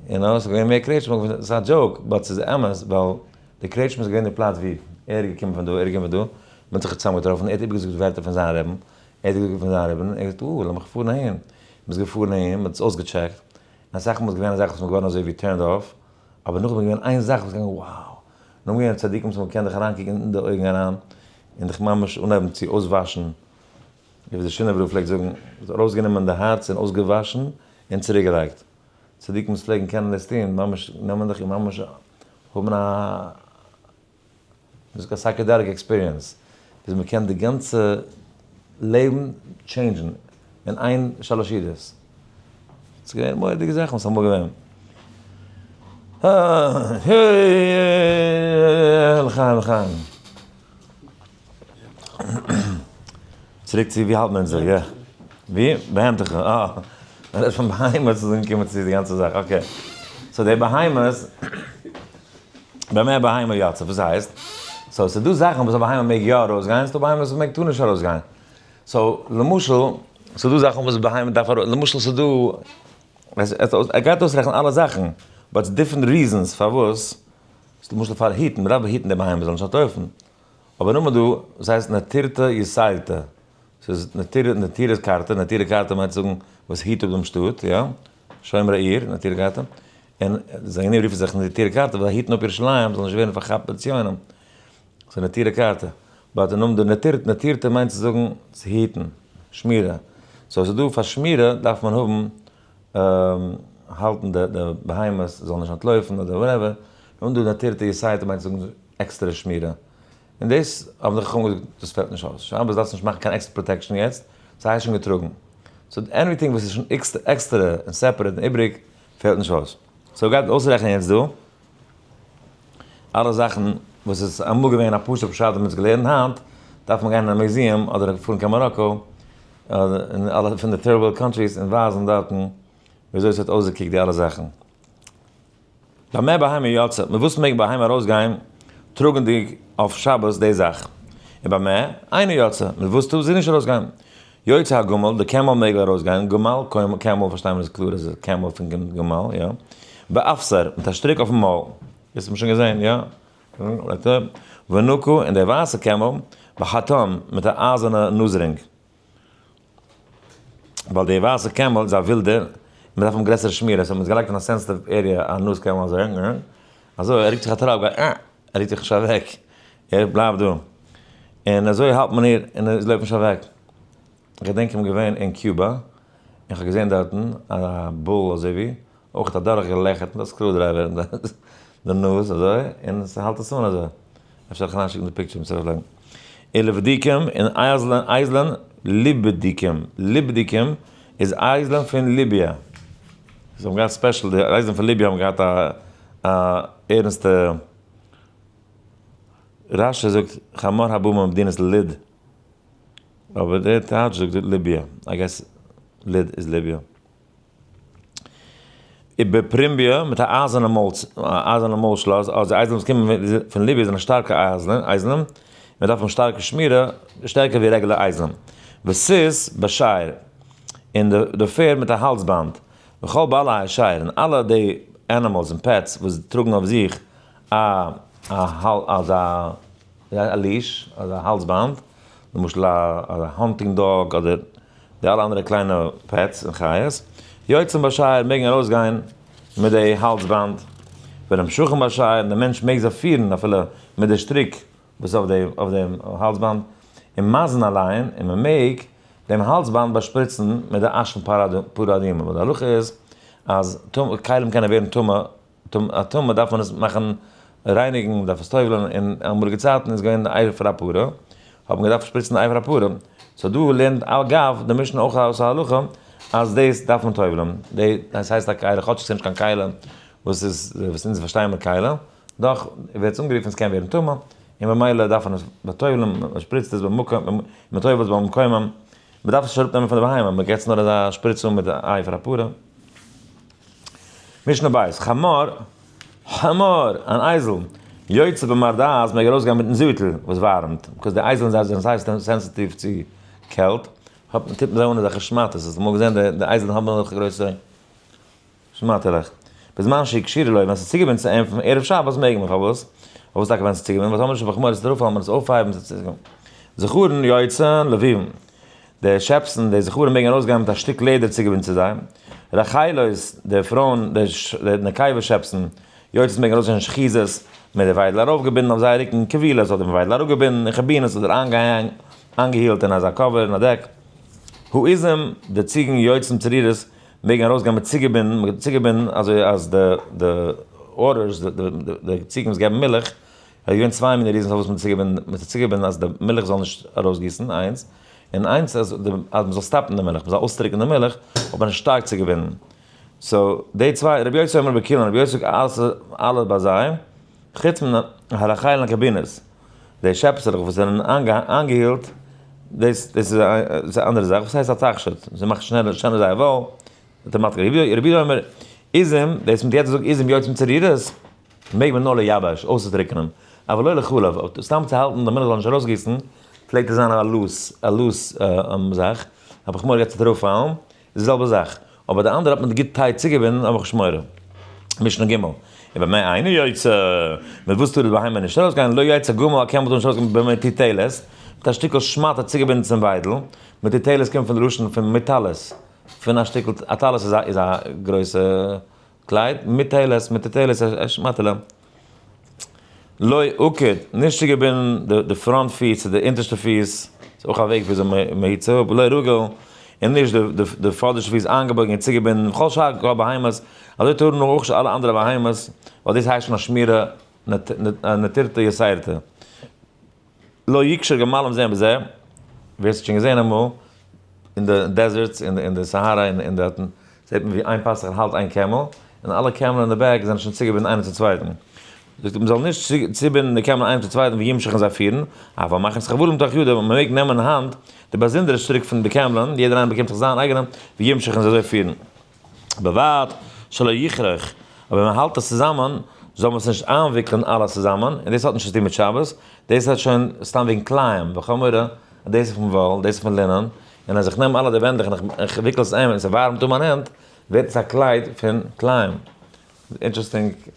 you know, ס'איז געווען מער קרעטשמעס, ס'איז א joke, but ס'איז אמת, ווייל די קרעטשמע איז געווען די פלאץ ווי ער איז געקומען פון דא, ער איז געקומען פון דא, מ'האט זיך צוזאם געטראפן, ער האט איבערגעזאגט ווערטער פון זיין רעבן, ער האט געזאגט פון זיין רבי'ן, ער האט געזאגט, אה, לאמיך פארן אהין. מ'איז געפארן אהין, מ'האט עס אויסגעטשעקט, און אסאך מאל איז געווען א זאך וואס מ'איז געווארן אזוי ווי turned off, אבער נאכדעם איז געווען איין זאך וואס איז געגאנגען wow! נאכדעם געווען צדיקים וואס מ'קען דיך אריינקוקן אין די אויגן אריין, און דיך ממש אנהייבן צו אויסוואשן, ווי דער שינאווער רב פלעגט זאגן, מ'האט ארויסגענומען די הארץ און אויסגעוואשן און צוריקגעלייגט. צדיקים וואס פלעגן קענען דאס טון, ממש נעמען דיך און ממש האבן א. דאס איז א psychedelic experience, ווי מען קען די גאנצע לעבן change ן אין איין שלש סעודות. ס'איז געווען מורא'דיגע זאכן וואס איז אמאל געווען. לחיים לחיים. צוריק צו ווי האלט מען זיך? יא. ווי? בהמתך. אה. מען רעדט פון בהמות איז אנגעקומען צו די גאנצע זאך. okay. so די בהמות, במה בהמה יצאה, וואס הייסט? so ס'איז דא זאכן וואס א בהמה מעג יא ארויסגיין, ס'איז דא בהמות וואס מעג טאר נישט ארויסגיין. so למשל, ס'איז דא זאכן וואס בהמה דארף ארויס, למשל ס'איז דא, ער גייט אויסרעכענען אלע זאכן, but different reasons פארוואס, למשל פאר היטן, מ'דארף היטן די בהמה זאל נישט אנטלויפן. אבער נאמען דא, וואס הייסט נטירתא יתירתא? ס'איז נטירת קרתא, נטירי קרתא מיינט זאגן וואס היט אפ דעם שטאט, יא? שומרי עיר, נטירי קרתא. און זיי רופן זיך נטירי קרתא ווייל זיי היטן אפ ירושלים זאל נישט ווערן פארכאפט מיט ציונים. ס'איז נטירי קרתא. but די נאמען דא נטירת, נטירתא מיינט צו זאגן צו היטן, שמירה. so ס'איז דא פאר שמירה דארף מען האבן האלטן די בהמות זאלן נישט אנטלויפן אדער whatever. נאמען דא נטירתא יתירתא מיינט צו זאגן עקסטערע שמירה. און דאס האבן די חכמים געזאגט דאס פעלט נישט אויס, שבת דארפסט נישט מאכן קיין עקסטערע protection יעצט, ס'איז שוין געטראגן. so anything וואס איז שוין עקסטערע און separate און איבריג פעלט נישט אויס. so גייט אויסרעכענען יעצט דא אלע זאכן וואס איז אמאל געווען א פשוט'ע פשט וואס מ'האט געלערנט היינט דארף מען גיין אין א museum אדער פארן קיין מאראקא אדער אין אלע פון די third world countries און ווייזן דארטן. וויאזוי עס האט אויסגעקוקט די אלע זאכן. במה בהמה יוצא, מיט וואס מעג בהמה ארויסגיין טראגענדיג אויף שבת די זאך? און במה אינו יוצא, מיט וואס טאר זי נישט ארויסגיין? יוצא הגמל, די camel מעג ארויסגיין, גמל, camel פארשטיי מיר איז קלאר אז camel פון גמל, יא. באפסר, מיט א שטריק אויפן מויל. דאס האט מען שוין געזען, יא. ונקה, און די ווייסע camel, בחטם, מיט א אייזערנע nose ring. ווייל די ווייסע camel איז א ווילדער, מען דארף האבן גרעסערע שמירה, so מען האט געלייגט אין א sensitive area א נאז camel אזוי, אזוי ער רוקט זיך א טראפ גייט אה, ער רוקט זיך נישט אוועק, ער בלייבט דא, און אזוי האלט מען איר און ער לויפט נישט אוועק. איך געדענק איך בין געווען אין קובא, און איך האב געזען דארטן א bull אזוי ווי, אויך אדורך געלעכערט מיט א screwdriver די נאז אזוי, און ס'האלט עס אן אזוי. אפשר זאל איך אריינשיקן די picture מ'זאל ארויפלייגן. ולבדיקים און אייזלען, אייזלען, ליבדיקים, ליבדיקים איז אייזלען פון ליביע. זיי האבן געהאט special, די אייזלען פון ליביע האבן געהאט א א ערנסטע, רש"י זאגט חמור הבא ממדינת לוד, אבער דער טייטש זאגט ליביע, I guess לוד איז ליביע. ובפרומביא מיט א אייזערנע מויל, אייזערנע מויל שלאס, אז די אייזלען וואס קומען פון ליביע זענען שטארקע אייזלען, אייזלען, מען דארף האבן שטארקע שמירה, שטערקער ווי רעגולער אייזלען. וסוס בשייער, און די פערד מיט א האלז באנד. וכל בעלי השייער, און אלע די animals און pets וואס טראגן אויף זיך א אזא leash, אזא האלז באנד, למשל א hunting dog אדער די אלע אנדערע קליינע pets און חיות, יוצאים בשייער מעגן ארויסגיין מיט די האלז באנד, ונמשכים בשייער און די מענטש מעג זיי פירן אפילו מיט די שטריק וואס איז אויף דעם האלז באנד, ומזין עליהן, און מען מעג דעם האלז באנד באשפריצן מיט די אשן פרה אדומה, ווייל די הלכה איז אז כלים קענען ווערן טמא א טומאה דארף מען עס מאכן רייניגן, מען דארף עס טובל'ען, אין אמאליגע צייטן איז געווען אפר הפרה, האט מען געדארפט שפריצן אפר הפרה, so דא לערנט אגב די משנה אויך אויס א הלכה אז דאס דארף מען טובל'ען, דאס הייסט א כלי, כאטש עס איז נישט קיין כלי וואס איז וואס אונז פארשטייען מיט כלי, דאך ווערט עס אנגערופן עס קען ווערן טמא, און ממילא דארף מען עס בא'טובל'ען, מען שפריצט עס במקום, מען טובל'ט עס במקומם, מען דארף עס נישט אראפנעמען פון די בהמה, מען געבט עס נאר אזא שפריץ אן מיט אפר הפרה. משנה בית, חמור, חמור, אן אייזל, יוצא במרדעת מעג ארויסגיין מיטן זאטל וואס ווארעמט, because די אייזלען זיי זענען זייער sensitive צו קעלט, האט מען טוט מען זיי אן אזעלכע שמאטעס, האסט אמאל געזען די אייזלען האבן אזעלכע גרויסע שמאטעלעך, בזמן שהיא קשורה לו, ווען ס'איז צוגעבינדן צו אים פון ערב שבת מעג מען, פארוואס? פארוואס טאקע ווען ס'איז צוגעבינדן? ווייל טאמער נישט האב איך מורא ס'וועט אראפפאלן, מען עס אויפהייבן, זכרין יוצאין לבובין. די שעפסן, די זכרים מעגן ארויסגיין מיט א שטיק לעדער צוגעבינדן צו זיי. רחלות, די פרויען, די נקבה שעפסן, יוצאות מעגן ארויסגיין שחוזות, מיט די וויידל ארויפגעבינדן אויף זייער רוקן, כבולות אדער מיט וויידל אראפגעבינדן, און חבונות אדער איינגעהילט אין אזא cover און א דעק. העזים, די ציגן, יוצאים צרירות, מעגן ארויסגיין מיט צוגעבינדן, מיט צוגעבינדן אזוי אז די udders, די ציגן וואס געבן מילך, עס איז געווען צוויי מיני reasons פארוואס מען האט צוגעבינדן, מען האט צוגעבינדן אז די מילך זאל נישט ארויסגיסן, איינס, און איינס אז די אז מען זאל stop ן די מילך, מען זאל אויסטריקענען די מילך, האט מען עס שטארק צוגעבינדן. so, די צוויי, רבי יוסי אומר בכולן, רבי יוסי זאגט אלעס אלע ביי זיי, חוץ מן הרחלין הכבונית, די שעפסעלעך וואס זענען איינגעהילט, דאס דאס איז א אנדערע זאך, וואס הייסט א תכשיט, ס'מאכט שנעלער שנעלער זייער וואל, רבי יהודה אומר, עזים, דאס מיט יעצט זאגט עזים יוצאים צרירות, מעג מען נאר לייבש, אויסצוטריקענען, אבל לא לחלב, אבער סתם צו האלטן די מילך זאל נישט ארויסגיסן, פלעגט עס זיין א loose, א loose זאך, האב איך מורא געהאט ס'וועט אראפפאלן, איז די זעלבע זאך, אבער די אנדערע האט מען גוט tight צוגעבינדן, האב איך נישט מורא. משנה ג', ובמה אינו יוצא, מיט וואס טאר די בהמה נישט ארויסגיין, לא יצא גמל, א camel טאר נישט ארויסגיין במטוטלת, מיט א שטיקל שמאטע צוגעבינדן צום וויידל, מטוטלת קומט פון די לשון פון מטלית, פון א שטיקל, א טלית איז א גרויסע קלייד, מטוטלת, מטוטלת, א שמאטעלע. לא עקוד, נישט צוגעבינדן די front פיס צו די אונטערשטע פיס, ס'איז אויך א וועג וויאזוי מ'היט זיך אפ, לא רגיל, און נישט די פאדערשטע פיס איינגעבויגן און צוגעבינדן, וכל שאר כל בהמות, אזוי טארן אויך נישט אלע אנדערע בהמות, ווייל דאס הייסט שוין א שמירה נטירתא יתירתא. לא יקשור גמלים זה בזה, ווער ס'האט שוין געזען אמאל אין די deserts אין די סאהארא און דארטן, זעט מען ווי איין פאסטוך האלט איין camel, און אלע קעמלען אין די back זענען שוין צוגעבינדן איינער צום צווייטן. זאגט ער מ'זאל נישט צובינדן די קעמלען איינער צום צווייטן וימשך און זיי פירן, אבל מכניס חבלים תוך ידו, מ'מעג נעמען אין האנט די באזונדערע שטריק פון די קעמלען, יעדער איינער באקומט זיך זיין אייגענע, וימשך און זיי אזוי פירן. בלבד שלא יכרוך, אבער ווען מען האלט עס צוזאמען, זאל מען עס נישט איינוויקלען אלעס צוזאמען, און דאס האט נישט צו טון מיט שבת, דאס האט שוין סתם וועגן כלאים, וכאמור, דאס איז פון וואל, דאס איז פון לינען, און אז איך נעם אלע די בענדלעך און איך וויקל עס איין און ס'ווארעמט אן מיין הענט, ווערט עס א קלייד פון כלאים. Interesting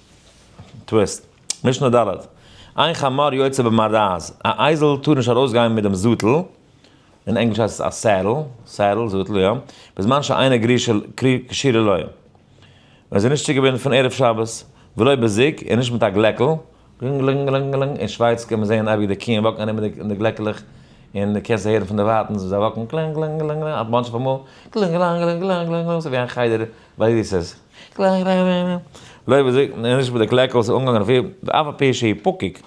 twist. משנה ד'. אין חמור יוצא במרדעת, א אייזל טאר נישט ארויסגיין מיט דעם זאטל, אין ענגליש הייסט עס א saddle, saddle, זאטל, יא, בזמן שאינה קשורה לו. ווען זי איז נישט צוגעבינדן פון ערב שבת, ולא בזוג, און נישט מיט א גלעקל, גלינג גלינג גלינג גלינג, אין שווייץ קען מען זעהן אייביג די קיען walk ן ארום מיט די גלעקעלעך, און דו קענסט זיי הערן פון דערווייטענס ווי זיי walk ן קלינג גלינג גלינג גלינג, א bunch אויף אמאל, קלינג גלאנג גלינג גלאנג גלינג גלינג, ס'איז ווי א חדר ביי recess, קלינג גלינג גלינג גלינג, לא בזוג, און נישט מיט די גלעקל וואס איז אנגעהאנגען אויף איר, ואף על פי שהוא פקוק,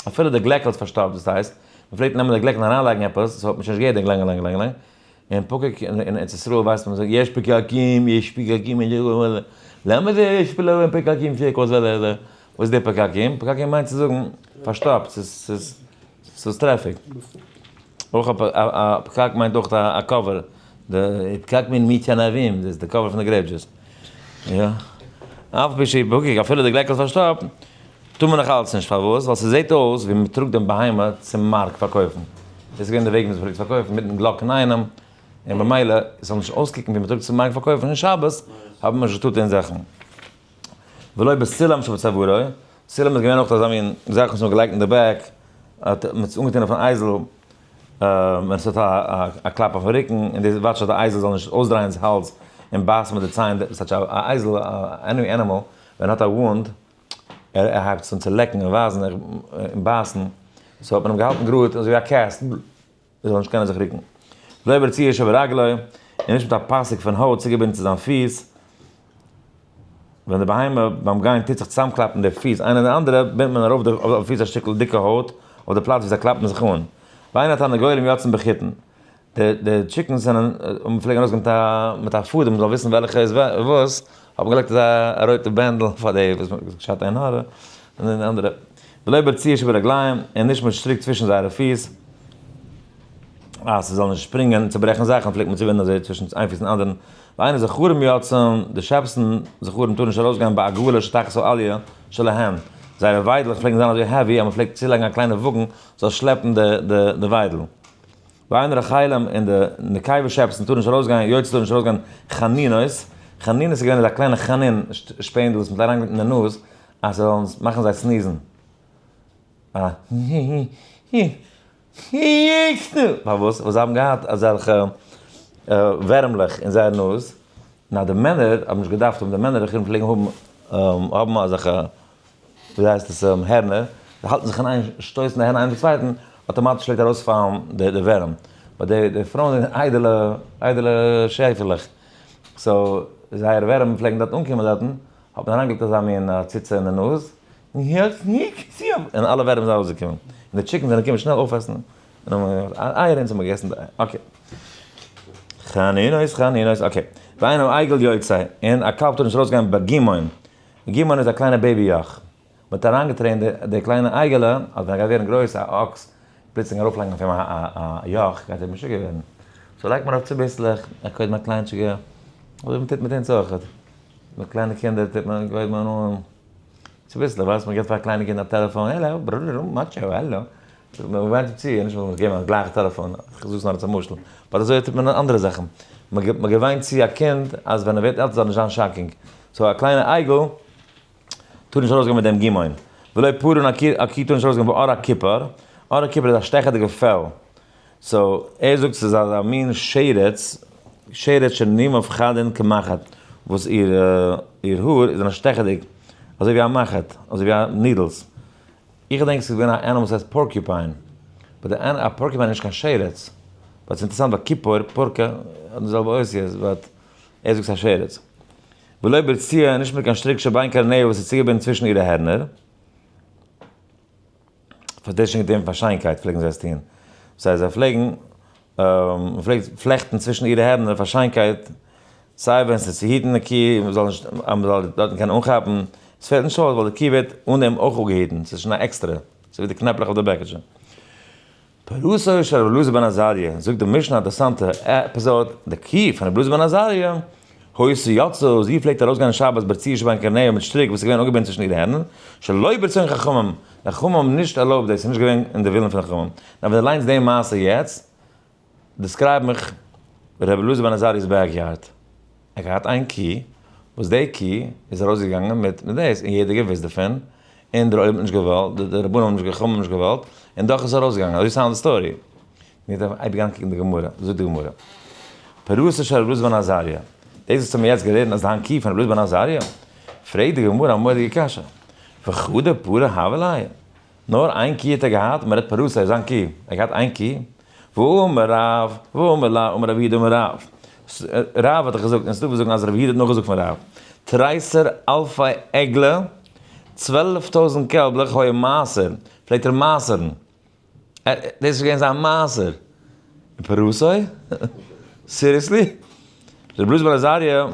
אפילו די גלעקל איז פארשטאפט, דאס הייסט, מ'פלעגט נעמען די גלעקל און אריינלייגן עפעס, so האט מען שוין נישט געהערט די גלינג גלינג גלינג גלינג, און פקוק אין ארץ ישראל ווייסט מען זאגט יש פקקים יש פקקים למה זה יש פקקים וואס איז די פקקים? פקקים מיינט צו זאגן פארשטאפט ס'איז ס'איז traffic. אויך א פקק מיינט אויך א cover די פקק מיט מיץ ענבים דאס איז די cover פון די grape juice. יא. אף על פי שהוא פקוק אפילו די גלעקל איז פארשטאפט טאר מען נאך אלץ נישט, פארוואס? ווייל ס'זעט אויס ווי מ'טראגט דעם בהמה צום מארק פארקויפן, דאס איז געווען די וועג ווי מ'פלעגט פארקויפן מיטן גלאק אינאיינעם, און במילא עס זאל נישט אויסקוקן ווי מ'טראגט צום מארק פארקויפן אין שבת, האט מען נישט געטארט אין זאכן. ולא בסולם שבצווארו, סולם איז געווען אויך אזא מין זאך וואס מ'האט געלייגט אין די back, האט מען עס אנגעטון אויפן אייזל ווען עס האט א קלאפ אויפן רוקן, און דאס watch ט אז די אייזל זאל נישט אויסדרייען זיך האלז און בייסן מיט די ציין, דאס טייטש א אייזל, any animal, ווען ער האט א wound, ער הייבט עס אן צו לעקן און ווייזן און בייסן, so האט מען אים געהאלטן גראד אזוי ווי א cast, ער זאל נישט קענען זיך רוקן. ולא ברצועה שברגלו, און נישט מיט א פאסיק פון הויט צוגעבינדן צו זיין פיס, ווען די בהמה ביים גיין טוט זיך צוזאמקלאפן די פיס איינע אין די אנדערע, בינדט מען ארויף אויף די פיס א שטיקל דיקע הויט אויף די פלאץ ווי זיי קלאפן זיך אן. ואין התרנגולים יוצאין בחוטין. די די chickens זענען און פלעגן ארויסגיין מיט א מיט א פאדעם מ'זאל וויסן וועלכע איז וואס, האט מען געלייגט אזא א רויטע בענדל פאר די וואס מ'האט געזאגט שט עין הרע, און די אנדערע ולא ברצועה שברגליהם, און נישט מיט שטריק צווישן זייערע פיס, אז ס'זאל נישט שפרינגען און צוברעכן זאכן פלעגט מען צובינדן אזוי צווישן איין פיס און אנדערן, ואין הזכרים יוצאין, די שעפסן זכרים טארן נישט ארויסגיין בעגלה שתחת העליה שלהם, זייערע וויידלעך פלעגן זיין אזוי heavy אז מ'פלעגט צולייגן א קליינע וואגן זאל שלעפן די די וויידל. ואין רחלים און די נקבה שעפסן טארן נישט ארויסגיין, יוצא טאר נישט ארויסגיין חנינות, חנינות איז געווען אזא קליינע חנין שפענדל וואס מ'האט אריינגעלייגט אין די נאז אז ס'זאל מאכן זיי sneeze ן. פארוואס? ווייל זיי האבן געהאט אזעלכע ווערעמלעך אין זייער נאז, נאר די מענער האבן נישט געדארפט האבן, די מענער פלעגן האבן האבן אזעלכע ווי הייסט עס, הערנער, זיי האלטן זיך אין איין שטויסן די הערנער איינער צום צווייטן, אטאמאטיש פלעגט ארויספאלן די ווערים. but די פרויען זענען איידעלע, איידעלע שעפעלעך, so זייערע ווערים פלעגן דארט אנקומען דארטן, האט מען אריינגעלייגט אזא מין ציצה אין די נאז, און אלע ווערים זענען ארויסגעקומען. און די chickens זענען געקומען שנעל אויפעסן, און האבן אייער אונז האבן מיר געגעסן די אייער. Okay. חנינות, חנינות, okay. ואין העגל יוצא, און א קאלב טאר נישט ארויסגיין בגימון. גימון איז א קליינע baby יאך. מען האט אריינגע train ט די קליינע אייגעלע אז ווען ער גייט ווערן גרויס א אקס, פלוצלינג ארויפלייגן אויף אים א יאך גייט ער משוגע ווערן. so לייגט מען ארויף צוביסלעך, א קודם א קליינטשיגע, אזוי ווי מען טוט מיט אונז אויכעט. מיט קליינע קינדער טוט מען געבט מען אן צוביסלעך, ווייסט מען געבט פאר קליינע קינדער א טעלעפאן, העלא, ברררר, מאטשא, העלא. מען וואוינט אים צו, נישט מען זאל געבן א גלייכע טעלעפאן, איך זאג עס נאר אלס א משל, but אזוי טוט מען אין אנדערע זאכן, מען געוויינט צו א קינד אז ווען ער ווערט עלטער זאל נישט זיין shocking, so א קליינע אייגל טאר נישט ארויסגיין מיט דעם גימון, ולא פרה און א קי טאר נישט ארויסגיין בעור הכיפר, עור הכיפר איז א שטעכעדיגע פעל, so ער זאגט ס'איז אזא מין שרץ, שרץ שנימיו חדין כמחט, וואס איר האר איז שטעכעדיג אזוי ווי א מחט, אזוי ווי א needles. איך געדענק ס'איז געווען א animal וואס הייסט porcupine, but די א porcupine איז נישט קיין שרץ, but ס'איז אינטערעסאנט ווייל כיפור, פורקע, האט די זעלבע אותיות, but ער זאגט ס'איז א שרץ. ולא ברצועה, נישט מיט קיין שטריק שבין קרניה וואס איז צוגעבינדן צווישן אירע הערנער. פאר דאס שוין געטון פאר שיינקייט פלעגן זיי עס טון. זיי זיי פלעגן, מ'פלעגט פלעכטן צווישן אירע הערנער פאר שיינקייט, סיי ווען ס'איז צו היטן די קי, מ'זאל נישט, אז מ'זאל דארטן קענען אנכאפן, עס פעלט נישט אויס ווייל די קי ווערט אן דעם אויך אפגעהיטן, ס'איז שוין א עקסטערע, ס'איז ווי די קנעפלעך אויף די בעקעטשע. פרתו של רבי אלעזר בן עזריה, זאגט די משנה א אינטערעסאנטע episode, די קי פון רבי אלעזר בן עזריה. היתה יוצאה, זי פלעגט ארויסגיין שבת ברצועה שבין קרניה מיט שטריק וואס איז געווען אנגעבינדן צווישן אירע הערנער, שלא ברצון חכמים, די חכמים האבן נישט ערלויבט דאס, ס'איז נישט געווען אין די ווילן פון די חכמים. נאר ווען דו ליינסט די מעשה יעצט, describe מיך ר' אלעזר בן עזריה'ס backyard. ער האט געהאט איין קי, וואס די קי איז ארויסגעגאנגען מיט דאס, און יעדער געוואוסט דערפון, און דער עולם האט נישט געוואלט, די רבנים האבן נישט, חכמים האבן נישט געוואלט, און דאך איז עס ארויסגעגאנגען, אזוי sound די story. מיר דארפן אייביג אריינקוקן די גמרא, זאגט די גמרא, פרתו של רבי אלעזר בן עזריה, דאס וואס האבן מיר יעצט געלערנט אז דיין קי פון רבי אלעזר בן עזריה, פרעגט די גמרא א מורא'דיגע קשיא, וחדא פרה הוה ליה, נאר איין קי האט ער געהאט, מען רעדט פרתו איז זיין קי, ער האט געהאט איין קי, ואמר רב, ואמר לה, אמר רב יהודה אמר רב, רב האט דאך געזאגט, און ס'דא וואס זאגן אז רב יהודה האט נאכגעזאגט פון רב, תריסר אלפי עגלה, 12,000 קעלבלעך היה מעשר, פלעגט ער מעשר'ן, דאס איז געווען זיין מעשר. פרתו? Seriously? רבי אלעזר בן עזריה,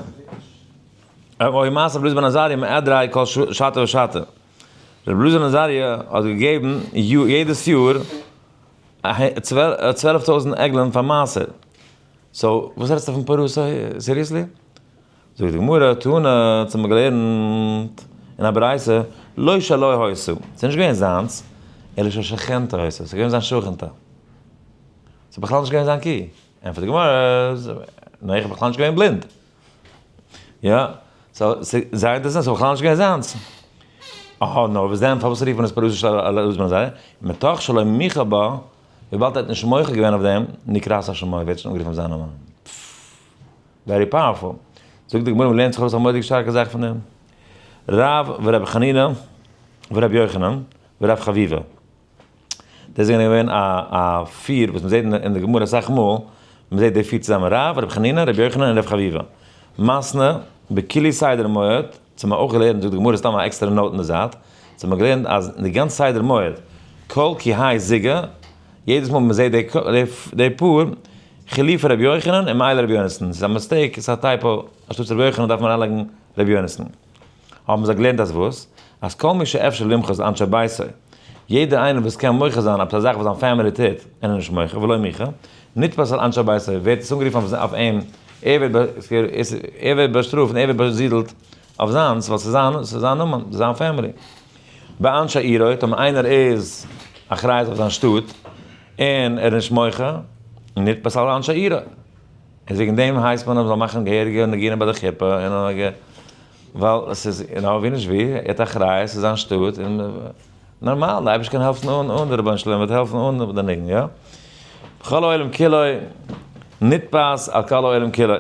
היה מעשר רבי אלעזר בן עזריה מעדרי כל שתא ושתא. רבי אלעזר בן עזריה האט געגעבן יעדעס יאר 12,000 עגלים פאר מעשר. So, וואס רעדסטו פון פרתו? Seriously? זאגט די גמרא, תנא, האט מען געלערנט אין א ברייתא, לא שלו היתה, ס'איז נישט געווען זיינס, אלא של שכנתו היתה, ס'איז געווען זיין שכנ'טע. ס'איז בכלל נישט געווען זיין קי. ענטפערט די גמרא, ניין, איך בין בכלל נישט געווען בלינד. יא, so, ס'איז זייער אינטערעסאנט, ס'איז בכלל נישט געווען זיינס. אהא, נו, וואס דען, פארוואס רופט מען עס פרתו של אלעזר בן עזריה? מתוך שלא מיחה בה, וויבאלד ער האט נישט מוחה געווען אויף דעם, נקראת על שמו, ווערט שוין אנגערופן אויף זיין נאמען. Very powerful. זאגט די גמרא, מ'לערנט זיך ארויס א מורא'דיגע שטארקע זאך פון דעם. רב ורבי חנינא ורבי יוחנן ורב חביבא. דאס זענען געווען א פיר וואס מ'זעט אין די גמרא אסאך מאל, מ'זעט די פיר צוזאמען, רב, רבי חנינא, רבי יוחנן און רב חביבא. מתנו בכולהו סדר מועד, צו מ'האט אויך געלערנט, זאגט די גמרא סתם א עקסטערע note אין די זייט, צו מ'האט געלערנט אז אין די גאנצע סדר מועד, כל כי האי זוגא, יעדעס מאל מ'זעט די פאר, חילופי רבי יוחנן און מעיילי רבי יונתן, ס'איז א mistake, ס'איז א typo, אנשטאטס רבי יוחנן דארף מען אריינלייגן רבי יונתן. האבן זיי געלערנט אז וואס? אז כל מי שאפשר למחות אנשי ביתו, יעדער איינער וואס קען מוחה זיין עפעס א זאך וואס זיין family טוט, און ער איז נישט מוחה, ולא מיחה, נתפס על אנשי ביתו, ווערט עס אנגערופן אויף אים, ער ווערט באשטראפט און ער ווערט באזידלט אויף זיינס, ווייל ס'איז זיין נאמען, ס'איז זיין family. באנשי עירו, טאמער איינער איז אחריות אויף זיין שטאט, און ער איז נישט מוחה, נתפס על אנשי עירו. און וועגן דעם הייסט מען אז מ'זאל מאכן געהעריגע ניגונים ביי די חופה, און ווייל עס איז, יו נאו, ווי נישט ווי, ער האט אחריות, ס'איז זיין שטאט, און נארמאל, די אייבערשטער קען העלפן אן אן די רבונו של עולם וועט העלפן אן די ניגון, יא? בכל העולם כולו, נתפס על כל העולם כולו.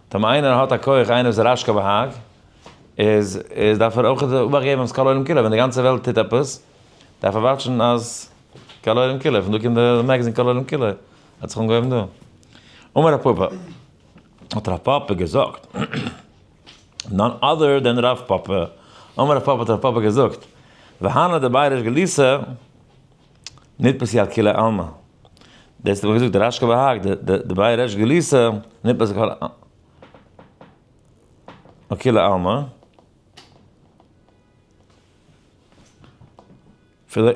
טאמער איינער האט א כח, איינער איז רשכבה"ג, איז איז דארף ער אויך אבאכט געבן אז כל העולם כולו, ווען די גאנצע וועלט טוט עפעס, דארף ער watch ן אז כל העולם כולו, פון דא קומט די magazine כל העולם כולו, האט זיך אנגעהויבן דא. אמר רב פפא, האט רב פפא געזאגט, none other than רב פפא, אמר רב פפא האט רב פפא געזאגט, והני דבי ריש גלותא, נתפסי על כולי עלמא. דאס האט מען געזאגט, דער רשכבה"ג, דבי ריש גלותא, נתפסי על כולי עלמא.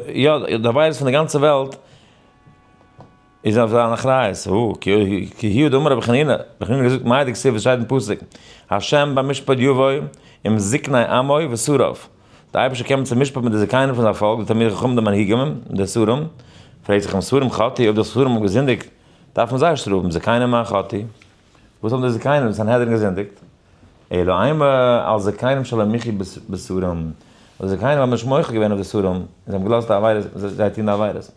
יא, די עבירות פון די גאנצע וועלט איז אויף זיין אחריות. הו, כי הוא דאמר רבי חנינא, רבי חנינא האט געזאגט מאי דכתיב וואס שטייט אין פסוק, השם במשפט יבוא עם זקני עמו ושריו. די אייבערשטער קומט צום משפט מיט די זקנים פון זיין פאלק, די תלמידי חכמים, די מנהיגים, די שרים. פרעגט זיך אם שרים חטאו, אויב די שרים האבן געזינדיגט, דארף מען זיי שטראפן, זקנים מה חטאו? וואס האבן די זקנים, די סנהדרין געזינדיגט? אלא אימא על זקנים שלא מיחו בשרים, די זקנים האבן נישט מוחה געווען אויף די שרים, און זיי האבן געלאזט די עבירות, זיי טון די עבירות.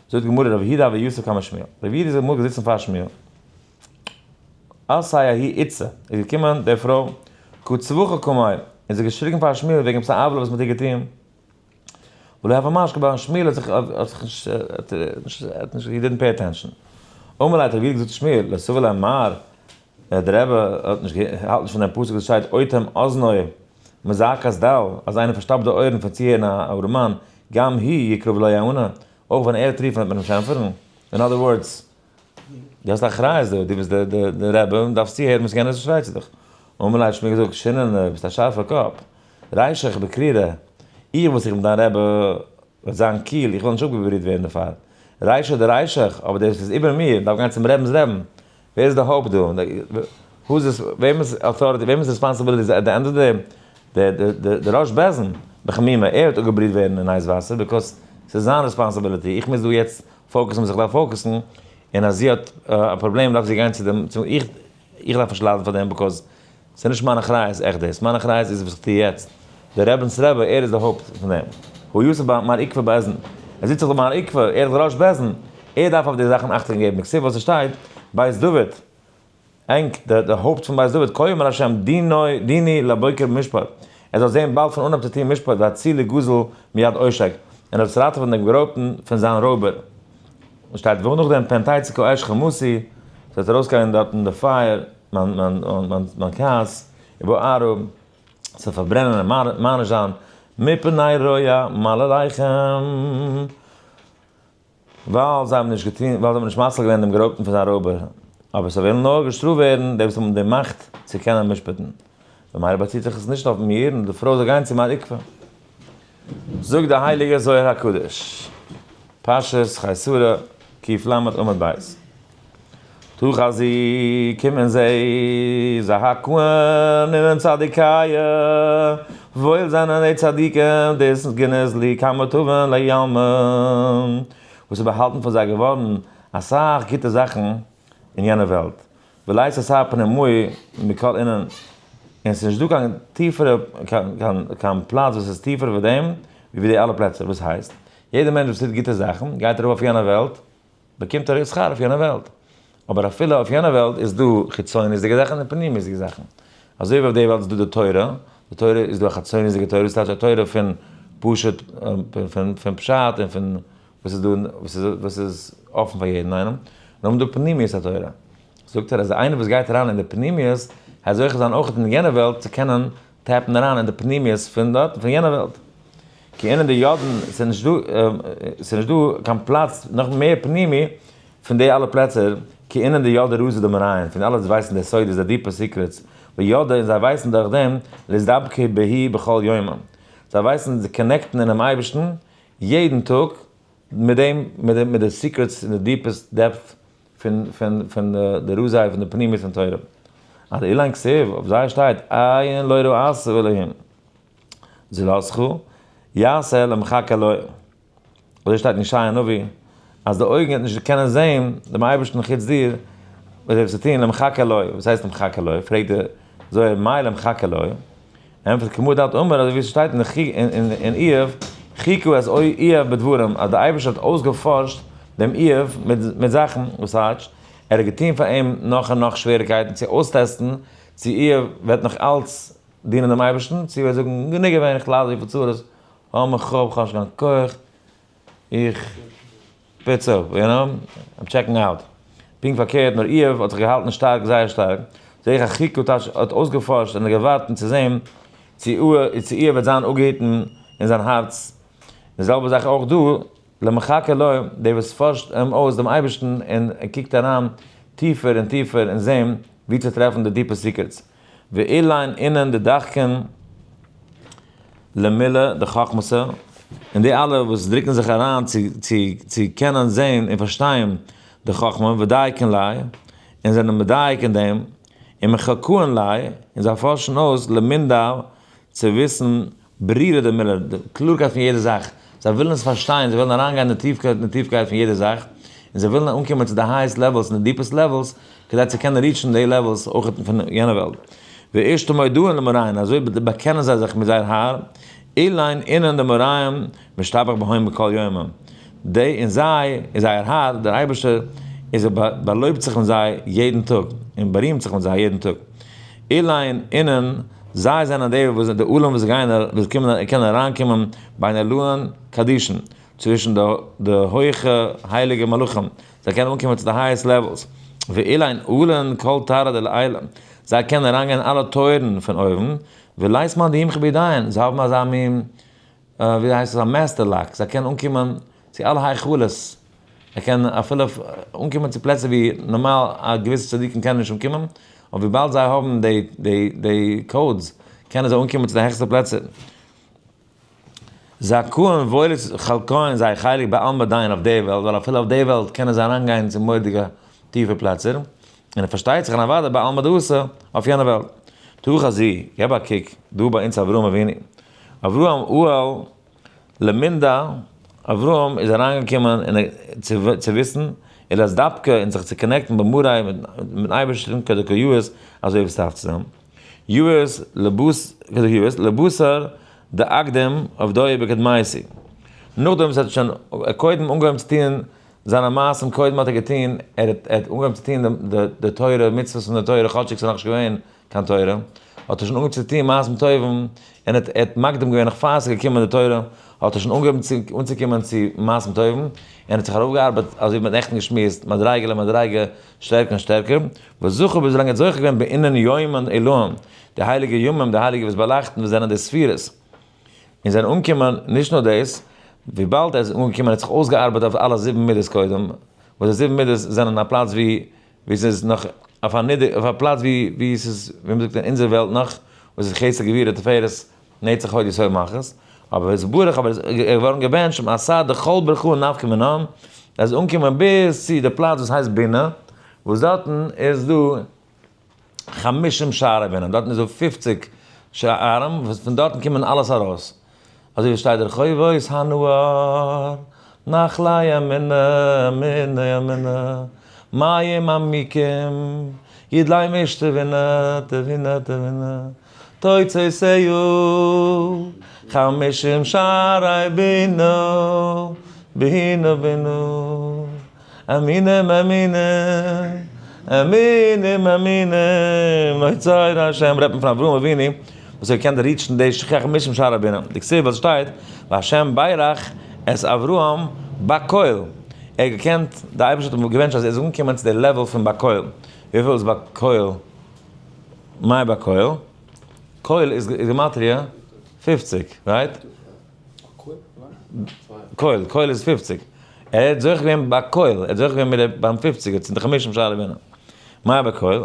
זאגט די גמרא רב יהודה הוה יתיב קמי שמואל, רב יהודה איז אמאל געזיצן פאר שמואל, אתאי ההיא איתתא, איז געקומען די פרוי, קא צווחה קמיה, און זי האט געשריגן פאר שמואל וועגן עפעס א עוולה וואס מען האט איר געטון, ולא הוה משקה בה, שמואל האט זיך האט זיך נישט האט נישט he didn't pay attention. אמר ליה האט רב יהודה געזאגט צו שמואל, לא סבר לה מר, דער רבי האט נישט האלט נישט פון דעם פסוק וואס שטייט אוטם אזנו מזעקת דל, אז איינער פארשטאפט די אויערן פון צוהערן א ארעמאן, גם הוא יקרא ולא יענה, אויך ווען ער וועט רופן וועט מען אים נישט ענטפערן. In other words, דו האסט אחריות דא, דו ביסט די רבי און דארפסט צוהערן וואס יענער שרייט צו דיך. אמר ליה האט שמואל געזאגט, שיננא, ביסט א שארפער קאפ. רישך בקרירה, איך וואס איך בין דיין רבי וועט זיין קיל, איך וועל נישט אפגעבריט ווערן דערפאר. רישא דרישך, אבער דער וואס איז איבער מיר דארף גיין צום רבינ'ס רבין. ווער איז די הויפט דא? Whose וועמענס authority, וועמענס responsibility איז at the end of the day, די ראש בית דין, בחמימה, ער האט אפגעבריט ווערן אין הייס וואסער, because ס'איז זיין responsibility, איך מוז דא יעצט focus ן וואס איך דארף focus ן, און אז זי האט א פראבלעם דארף זי גיין צו דעם, צו איך, איך דארף נישט ליידן פאר דעם because ס'איז נישט מיין אחריות עכט דאס, מיין אחריות איז וואס איך טו יעצט. דער רבינ'ס רבי, ער איז די הויפט פון דעם. הוא יוסף מר עקבא בית דין, ער זיצט זיך דא מר עקבא, ער איז דער ראש בית דין, ער דארף אויף די זאכן אכטונג געבן, כתיב וואס עס שטייט, בית דוד, ענק, די הויפט פון בית דוד, כה אמר השם, דיני לבוקר משפט, ער זאל זען באלד פון אנהויב צו טון משפט, והצילי גזל מיד עושק, און ער זאל ראטעווען דעם גערויבטן פון זיין רויבער. און שטייט וואו נאכדעם פן תצא כאש חמתי, ס'וועט ארויסגיין דארטן די פייער, מיין כעס, ובערה, ס'וועט פארברענען און מעניש זיין, מפני רוע מעלליכם. ווייל זיי האבן נישט געטון, ווייל זיי האבן נישט מציל געווען דעם גערויבטן פון זיין רויבער, אבער זיי וועלן נאר געשטראפט ווערן די וואס האבן די מאכט צו קענען משפט'ן. במילא באציט זיך עס נישט אויף מיר, נאר די פרוי זאל גיין צו מר עוקבא. זאגט דער הייליגער זוהר הקדוש, פרשת חיי שרה, קל עמוד ב'. תא חזי, קום און זע, זכאין אינון צדיקיא, וואויל זענען די צדיקים, דאתגניז להו כמה טבין לעלמא, וואס איז באהאלטן פאר זיי געווארן אסאך גוטע זאכן אין יענע וועלט, ולית אתר פנימאי מכל אינון, און ס'איז נישט דא קיין טיפערע, קיין פלאץ וואס איז טיפער ווי דעם, ווי די אלע פלעצער, וואס הייסט, יעדער מענטש וואס טוט גוטע זאכן, גייט ארויף אויף יענע וועלט, באקומט ער שכר אויף יענע וועלט. אבער אפילו אויף יענע וועלט איז דא חיצוניות'דיגע זאכן און פנימיות'דיגע זאכן. אזוי ווי אויף די וועלט איז דא די תורה, די תורה איז דא א חיצוניות'דיגע תורה, וואס טייטש א תורה פון פשוט, פון פשט און פון וואס איז דא, וואס איז אפן פאר יעדן איינעם. נאכדעם איז דא פנימיות התורה. זאגט ער אז איינער וואס גייט אריין אין די פנימיות, העט זוכה זיין אויך אין יענע וועלט צו קענען tap ן אריין אין די פנימיות פון דארט, פון יענע וועלט. כי אינון דידעין, ס'איז נישט דא, ס'איז נישט דא קיין פלאץ נאך מער פנימי פון די אלע פלעצער, כי אינון דידעי רזי דמריהון, פון אלע וואס ווייסן די סודות, די deep ע secrets, וידעי און זיי ווייסן דורך דעם, לאתדבקא בהו בכל יומא. זיי ווייסן זיך connect ן אינעם אייבערשטן יעדן טאג, מיט דעם, מיט די secrets און די deepest depth פון די רזי פון די פנימיות פון תורה. אז אילן כתיב, אויף זיי שטייט, עין לא ראתה אלהים זולתך יעשה למחכה לו. אזוי שטייט אין ישעיה הנביא, אז די אויגן וועט נישט קענען זען דעם אייבערשטן חוץ דיר, וואס דארפסטו טון למחכה לו? וואס הייסט למחכה לו? פרעגט דער זוהר מאי למחכה לו? ענטפערט כמה דאת אמר, אזוי ווי עס שטייט אין איוב, חקה את איוב בדברים, אז דער אייבערשטער האט אויסגעפארשט דעם איוב מיט זאכן, וואס טייטש, ער האט געטון פאר אים נאך און נאך שוועריקייטן צו אויסטעסטן צו איוב וועט נאך אלץ דינען דעם אייבערשטן, צו ער וועט זאגן, גענוג געווען, איך לייד אזויפיל צרות, האב מיך אפ, כ'האב נישט קיין כח, איך פיץ אפ, you know, I'm checking out. פונקט פארקערט, נאר איוב האט זיך געהאלטן שטארק, זייער שטארק. זעה איך אז חקה טייטש האט אויסגעפארשט און געווארט צו זען צו איוב וועט זיין אפגעהיטן אין זיין הארץ. די זעלבע זאך אויך דא, למחכה לו, דער וואס פארשט אים אויס דעם אייבערשטן און קוקט אריין טיפער און טיפער און זען וואו צו טרעפן די deep ע secrets. ואלין אינון דדחקין למילה דחכמתא, און די אלע וואס דרוקן זיך אריין צו קענען זען און פארשטיין די חכמה, ודייקין ליה, און זענען מדייק אין דעם, ומחכאין ליה, און זיי פארשן אויס למינדע צו וויסן ברירה דמילה, די קלארקייט פון יעדע זאך, זיי ווילן עס פארשטיין, זיי ווילן אריינגיין אין די טיפקייט אין די טיפקייט פון יעדע זאך, און זיי ווילן אנקומען צו די highest levels און די deepest levels, כדי צו קענען reach ן די levels אויך פון יענע וועלט. ואשתו מודעין למריהון, אזוי באקענען זיי זיך מיט זייער האר, אלין אינון דמריהון משתבח בהון בכל יומא. די און זיי, און זייער האר, דער אייבערשטער, איז ער באלויבט זיך מיט זיי יעדן טאג, און בארימט זיך מיט זיי יעדן טאג. אלין אינון, זיי זענען די וואס די עולם וואס גייען וואס קומען קענען אריינקומען בין עלאין קדישין, צווישן די די הויכע הייליגע מלאכים, זיי קענען אנקומען צו די highest levels, ואלין עלין כל תרעא דלעילא, זיי קענען אריינגיין אין אלע טויערן פון אויבן, ולית מאן דימחי בידיהון, זיי האבן אזא מין ווי הייסט עס א master lock, זיי קענען אנקומען צו אלע היכלות, זיי קענען אפילו אנקומען צו פלעצער ווי נארמאל א געוויסע צדיקים קענען נישט אנקומען, אבער וויבאלד זיי האבן די די די codes קענען זיי אנקומען צו די העכסטע פלעצער. זכאין וואויל איז חלקהון זייער חלק בעלמא דין אויף די וועלט, ווייל אפילו אויף די וועלט קענען זיי אריינגיין צו מורא'דיגע טיפע פלעצער. און פארשטייט זיך און אוודאי בעלמא דאתי אויף יענע וועלט. תא חזי, געב א קוק דא ביי אונז אברהם אבינו. אברהם אהל למינדא, אברהם איז אריינגעקומען און צו וויסן, און אז דווקא און זיך צו connect ן במארי' מיטן אייבערשטן כדקא יאות אזוי ווי עס דארף צו זיין. יאות כדקא יאות לבתר דאקדים עבדוהי בקדמיתיה. נאכדעם וואס ער האט שוין קודם אנגעהויבן צו טון זיינע מעשים קודם האט ער געטון, ער האט אנגעהויבן צו טון די תורה, מצוות פון די תורה, כאטשיג ס'איז נאכנישט געווען קיין תורה, האט ער שוין אנגעהויבן צו טון מעשים טובים, און ער האט מקדים געווען נאך פאר ס'איז געקומען די תורה, האט ער שוין אנגעהויבן צו אנצוקומען צו מעשים טובים, און האט זיך ארויפגעארבעט, אזוי ווי מ'האט נעכטן געשמועסט, מדריגה למדריגה, שטערקער און שטערקער, וזכה ביז ווילאנג ער האט זוכה געווען בעינן יומין עילאין, די הייליגע ימים, די הייליגע וואס באלייכטן וואס זענען די ספירות. און זענען אנגעקומען, נישט נאר דאס, וויבאלד ער איז אנגעקומען האט זיך אויסגעארבעט אויף אלע זיבן מידות קודם, וואס די זיבן מידות זענען א פלאץ ווי ווי ס'איז נאך אויף א נידער אויף א פלאץ ווי ווי ס'איז ווי מ'זאגט אין אונזער וועלט נאך, וואס איז חסד גבורה תפארת נצח הוד יסוד מלכות, אבער איז ברוך אבער איז געווארן געבענטשט מעשה דכל ברכו נפקא מינן, ער איז אנגעקומען ביז צו די פלאץ וואס הייסט בינה, וואס דארטן איז דא. חמישים שערי בינה, דארטן איז דא 50 שערים, וואס פון דארטן קומען אלעס ארויס. אזוי ווי שטייט רחובות הנהר, נחלי אמונה, אמונה, אמונה, מים עמוקים, ידלי משתה בינה, תבינה, תבינה, תוצאותיה, חמישים שערי בינה, בינה, בינה. אמינים אמינים, אמינים אמינים, נוצר השם, רעדט מען פון אברהם אבינו, וואס ער קען reach ן די שכח משם שער הבינה, די כתיב וואס שטייט, והשם ברך את אברהם בכל, ער האט געקענט, די אייבערשטער האט אים געוואונטשן אז ער זאל אנקומען צו די level פון בכל, וויפיל איז בכל? מאי בכל? כל איז גימטריא 50, right? כל, כל איז 50. ער האט זוכה געווען ביי כל, ער האט זוכה געווען מיט די ביים פופציגער, צו די חמישים שערי בינה. מאי בכל?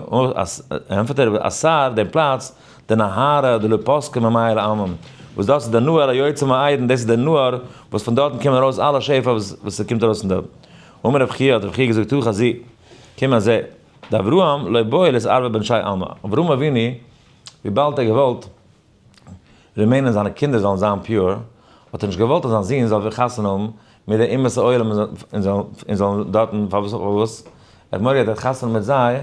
ענטפערט ער, אתר, דעם פלאץ, די נהרא דלא פסקי ממיא לעלמין. וואס דאס איז דער נהר היוצא מעדן, דאס איז דער נהר וואס פון דארטן קומען ארויס אלע שפע וואס ס'קומט ארויס פון דארט. אמר רב חייא, האט רב חייא געזאגט, תא חזי, קום און זע, דאברהם לא בעי לאתערבא באינשי עלמא. אברהם אבינו, וויבאלד ער האט געוואלט remain ען זיינע קינדער זאלן זיין pure, האט ער נישט געוואלט אז זיין זון זאל חתונה האבן מיט די אומות העולם און זאלן דארטן, פארוואס? ער האט מורא געהאט אז ער האט חתונה מיט זיי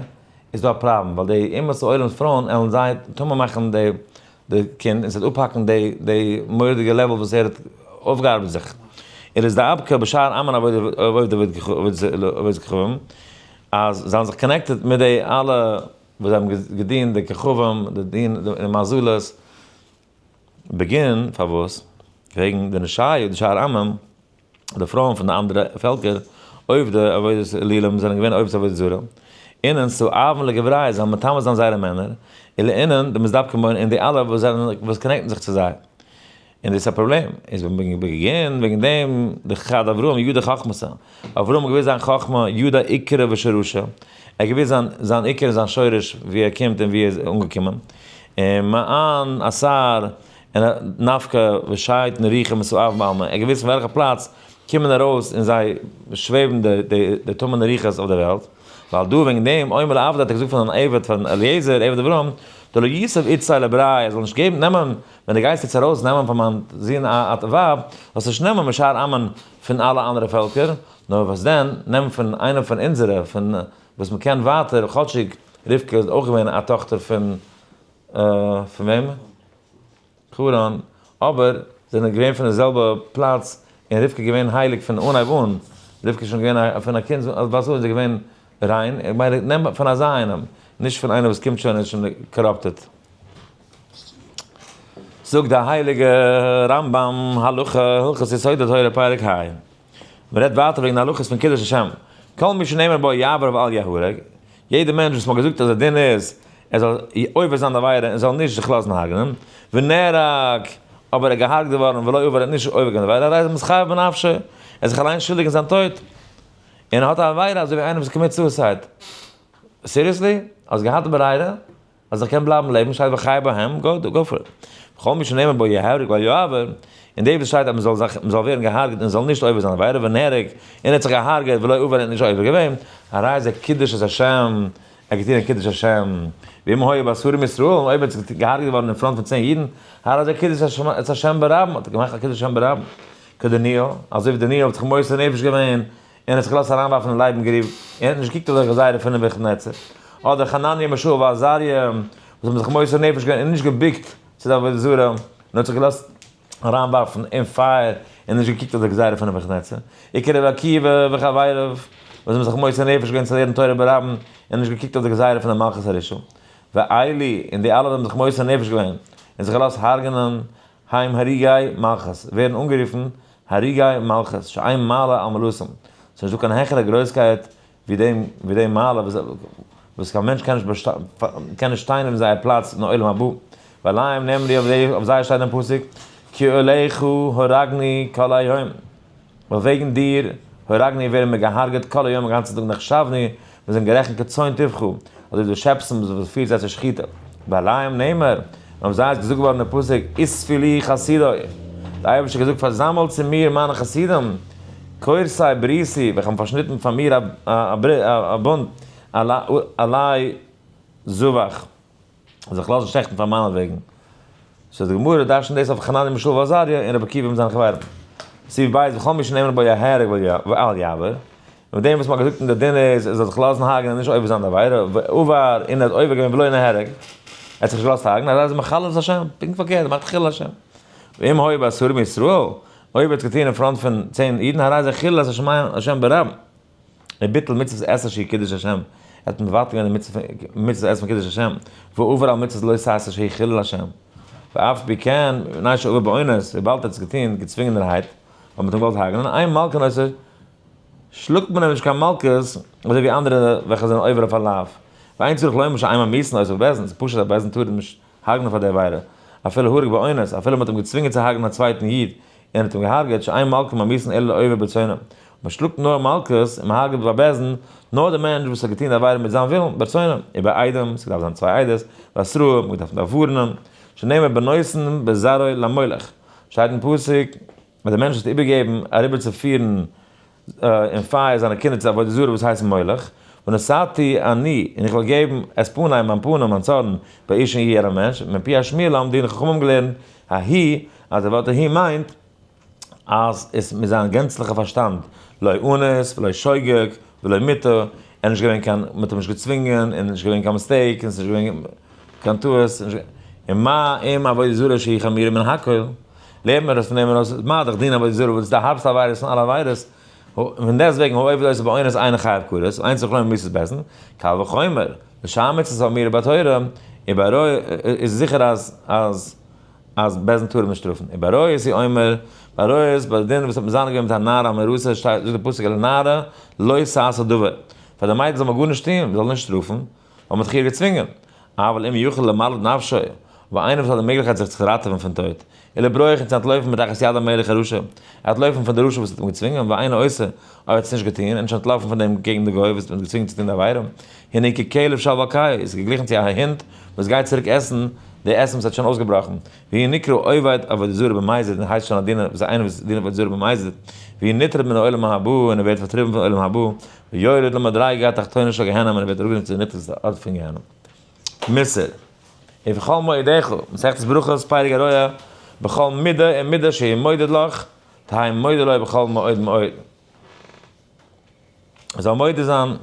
איז דא א פראבלעם, ווייל די אומות העולם'ס פרויען עלן זיי טמא מאכן די קינד און ס'וועט אפהאקן די מורא'דיגע level וואס ער האט אויפגעארבעט זיך. ער איז די אבקה בשאר עמין עבודת כוכבים, אז זיי זאלן זיך connected מיט די אלע וואס זיי האבן געדינט די כוכבים, די דין און מזלות, בגין, פארוואס? וועגן די נשייא, די שאר עמים, די פרויען פון די אנדערע פעלקער, עובדי עבודת אלילים זענען געווען עובדות עבודה זרה, אינון סאבן לגברייהו, זיי האבן מטמא זיין זייערע מענער, ולאינון דמתדבקין בהון, און די אלע וואס זענען, וואס connect ן זיך צו זיי. און דאס איז א פראבלעם, איז בגין וועגן דעם דחד אברהם ידע חכמתא, אברהם האט געוואוסט זיין חכמה ידע עיקרא ושרשא, ער האט געוואוסט זיין זיין עיקר און זיין שורש ווי ער קומט און ווי ער איז אנגעקומען, און מאן אתר און נפקא ושייטין רוחין מסואב בעלמא, ער האט געוואוסט פון וועלכע פלאץ קומען ארויס און זיי שוועבן די די די טמא'נע רוחות אויף די וועלט, ווייל דא וועגן דעם אומר לעבדו האט ער געזאגט פאר זיין עבד פארן אליעזר עבד אברהם, דלא יתיב איתתיה לבריה ער זאל נישט געבן נעמען ווען דו גייסט יעצט ארויס נעמען פאר מיין זון א ווייב, זאלסטו נישט נעמען משאר עמין פון אלע אנדערע פעלקער, נאר וואס דען, נעם פון איינעם פון אונזערע, פון וואס מען קען ווייטער, כאטשיג רבקה איז אויך געווען א טאכטער פון, פון וועם? חרן, אבער זענען געווען פון די זעלבע פלאץ, און רבקה איז געווען הייליג פון אנהייב אן, רבקה איז שוין געווען א פון א קינד, בת איז זי געווען ריין, איך מיין נעם פון אזא איינעם, נישט פון איינער וואס קומט שוין און איז שוין corrupted. זאגט די הייליגע רמב ם, הלכה, הלכות יסודי תורה פרק ה. מען רעדט ווייטער וועגן די הלכות פון קידוש השם. כל מי שנאמר בו יעבור ואל יהרג, יעדער מענטש וואס מען האט געזאגט אז די דין איז ער זאל עובר זיין די עבירה און זאל נישט זיך לאזן הרג'נען, ונהרג, אבער ער איז געהארגט געווארן ולא עבר ער האט נישט עובר געווען די עבירה, הרי זה מתחייב בנפשו, ער איז זיך אליין שולדיג אין זיין טויט, און ער האט א עבירה אזוי ווי איינער וואס commit suicide. Seriously? האסט געהאט די ברירה? אז איך קען בלייבן לעבן שטייט וחי בהם, go for it. וכל מי שנאמר בו יהרג ואל יעבור, און די וואס שטייט אז מ'זאל זיך, מ'זאל ווערן געהארגעט און זאל נישט עובר זיין עבירה ונהרג, און ער האט זיך געהארגעט ולא עבר און נישט עובר געווען, הרי זה קידש את השם, ער האט געטון א קידוש השם, ואם היה בעשרה מישראל, און אויב ער איז געהארגעט געווארן אין front פון 10 אידן, הרי זה קידש את השם ברבים, האט ער געמאכט א קידוש השם ברבים. כדניאל, אזוי ווי דניאל האט זיך מוסר נפש געווען, און האט זיך געלאזט אריינווארפן אין לייבן גריב, און האט נישט געקוקט אויף די גזירה פון נבוכדנצר. אדער חנניה מישאל ועזריה, וואס האבן זיך מוסר נפש געווען און נישט געבוקט צו די עבודה זרה, און האט זיך געלאזט אריינווארפן אין פייער און נישט געקוקט אויף די גזירה פון נבוכדנצר. וכרבי עקיבא וחבריו, וואס האבן זיך מוסר נפש געווען צו לערנען תורה ברבים, און נישט געקוקט אויף די גזירה פון די מלכות הרשעה. ואלו, און די אלע וואס האבן זיך מוסר נפש געווען און זיך געלאזט הרג'נען, הם הרוגי מלכות, ווערן אנגערופן הרוגי מלכות, שאין מעלה על מעלתם, ס'איז נישטא קיין העכערע גרויסקייט ווי דעם ווי די מעלה וואס וואס קיין מענטש קען נישט קען נישט שטיין אין זייער פלאץ אין עולם הבא, ועליהם נאמרו אויף זיי שטייט אין פסוק, כי עליך הרגני כל היום, ווייל וועגן דיר הרגני ווערן מיר געהארגעט כל היום א גאנצן טאג נחשבני, מיר זענען גערעכנט כצאן טבחה, אזוי ווי די שעפסן וואס פירט זיי צו שחיטה. ועליהם נאמר, און אויף זיי איז געזאגט געווארן דער פסוק, אספו לי חסידי, דער אייבערשטער האט געזאגט פארזאמל צו מיר מיינע חסידים, כורתי בריתי, וועלכע האבן פארשניטן פאר מיר א בונד, עלי זבח. זיך לאזן שעכטן פאר מיינע וועגן. so די גמרא דרש'נט דאס אויף חנניה מישאל ועזריה און רבי עקיבא מיט זיינע חברים. סעיף ב' וכל מי שנאמר בו יהרג ואל יעבור. און מיט דעם וואס מ'האט געזאגט אין די דין איז ער זאל זיך לאזן הרג'נען און נישט עובר זיין די עבירה, ועבר און ער האט עובר געווען ולא נהרג, ער האט זיך נישט געלאזט הרג'נען, אזי איז מחלל את השם, פונקט פארקערט, ער מאכט חילול השם. ואם היה בעשרה מישראל, אויב ער האט געטון אין front פון 10 אידן, הרי זה חילל את השם ברבים. ער ביטל מצוות עשה שהיא קידוש השם, ער האט מבטל געווען די מצוות עשה פון קידוש השם, ועובר על מצוות לא תעשה שהיא חילול השם, ואף פי כן, מפני שעבר באונס, וויבאלד ער האט עס געטון געצווינגענערהייט, ווייל מ'האט אים געוואלט הרג'נען, אין מלקין אותו, שלאגט מען אים נישט קיין מלקות, אזוי ווי אנדערע וועלכע זענען עובר אויף א לאו, ואין צריך לומר שאין ממיתין אותו בבית דין, ס'איז פשוט אז בית דין טאר אים נישט הרג'נען פאר די עבירה, אפילו הרג באונס, אפילו מ'האט אים געצווינגען צו הרג'נען א צווייטן איד, און האט אים געהארגעט, שאין מלקין ממיתין אלא לעובר ברצונו. מען שלאגט נאר מלקות און מען הרג'ט ביי בית דין נאר די מענטש וואס האט געטון די עבירה מיט זיין ווילן, ברצונו, ובעדים, ס'געדארפט זיין צוויי עדות, והתראה, מען געדארפט דארף ווארענען, שנאמר בנותן בזרעו למולך, שטייט אין פסוק אז די מענטש האט איבערגעגעבן אריבערצופירן אין פייער זיינע קינדער צו עבודה זרה וואס הייסט מולך, ונתתי אני, און איך וועל געבן את פני, מיין פנים, מיין צארן, באיש אין יעדער מענטש, מפי השמועה למדו, חכמים געלערנט, ההיא, אז די ווארט ההיא מיינט, אז עס מיט זיין גענצליכע פארשטאנד, לא אנוס ולא שוגג ולא מוטעה, ער איז נישט געווען קיין, מען האט אים נישט געצווינגען, און נישט געווען קיין mistake, און עס איז נישט געווען קיין טעות, און מה אם עבודה זרה שהיא חמורה מן הכל, לערנט מען דאס פון דעם ארויס, מה דאך דין עבודה זרה וואס איז די הארבסטע עבירות פון אלע עבירות, און פון דעסטוועגן העובד אותה באונס אינו חייב כרת, ואין צריך לומר מיתת בית דין, קל וחומר, לשאר מצוות האמורות בתורה, ובעריות איז זיכער אז אז אז בית דין טאר אים נישט שטראפן, ובעריות הוא אומר, בעריות ביי די דין וואס האט מזנה געווען מיט א נערה המאורסה שטייט זאגט די פסוק אל הנערה לא תעשה דבר, פאר די מיידל זאל מען גארנישט טון, מען זאל נישט שטראפן, ווייל מען האט איר געצווינגען, אבל אם יוכל למלט נפשו, אבער איינער וואס האט די מעגליכקייט זיך צו ראטעווען פון טויט, ולברוח און צו אנטלויפן מתחת יד המלך הרשע, אנטלויפן פון די רשע וואס האט אים געצווינגען, ואינו עושה, אויב ער האט עס נישט געטון, און נישט אנטלאפן פון דעם קעגן די גוי וואס האט אים געצווינגען צו טון די עבירה, הנה ככלב שב על קיאו, איז געגליכן צו א הונט וואס גייט צוריק עסן די עסן וואס האט שוין אויסגעבראכן, והוא נקרא עובד עבודה זרה במזיד, און הייסט שוין א דינער וואס איז איינער וואס דינט עבודה זרה במזיד, והוא נטרד מן העולם הבא, און ער ווערט פארטריבן פון עולם הבא, ויורד למדריגה התחתונה של גיהנום, און ער ווערט אראפגענומען צו די נידריגסטע ארט פון גיהנום. מוסר. ובכל מועדיך, מסכת ברכות, פרק הרואה, בכל מידה ומידה שהוא מודד לך, תהא מודה לו בכל מאד ומאד. ער זאל מודה זיין,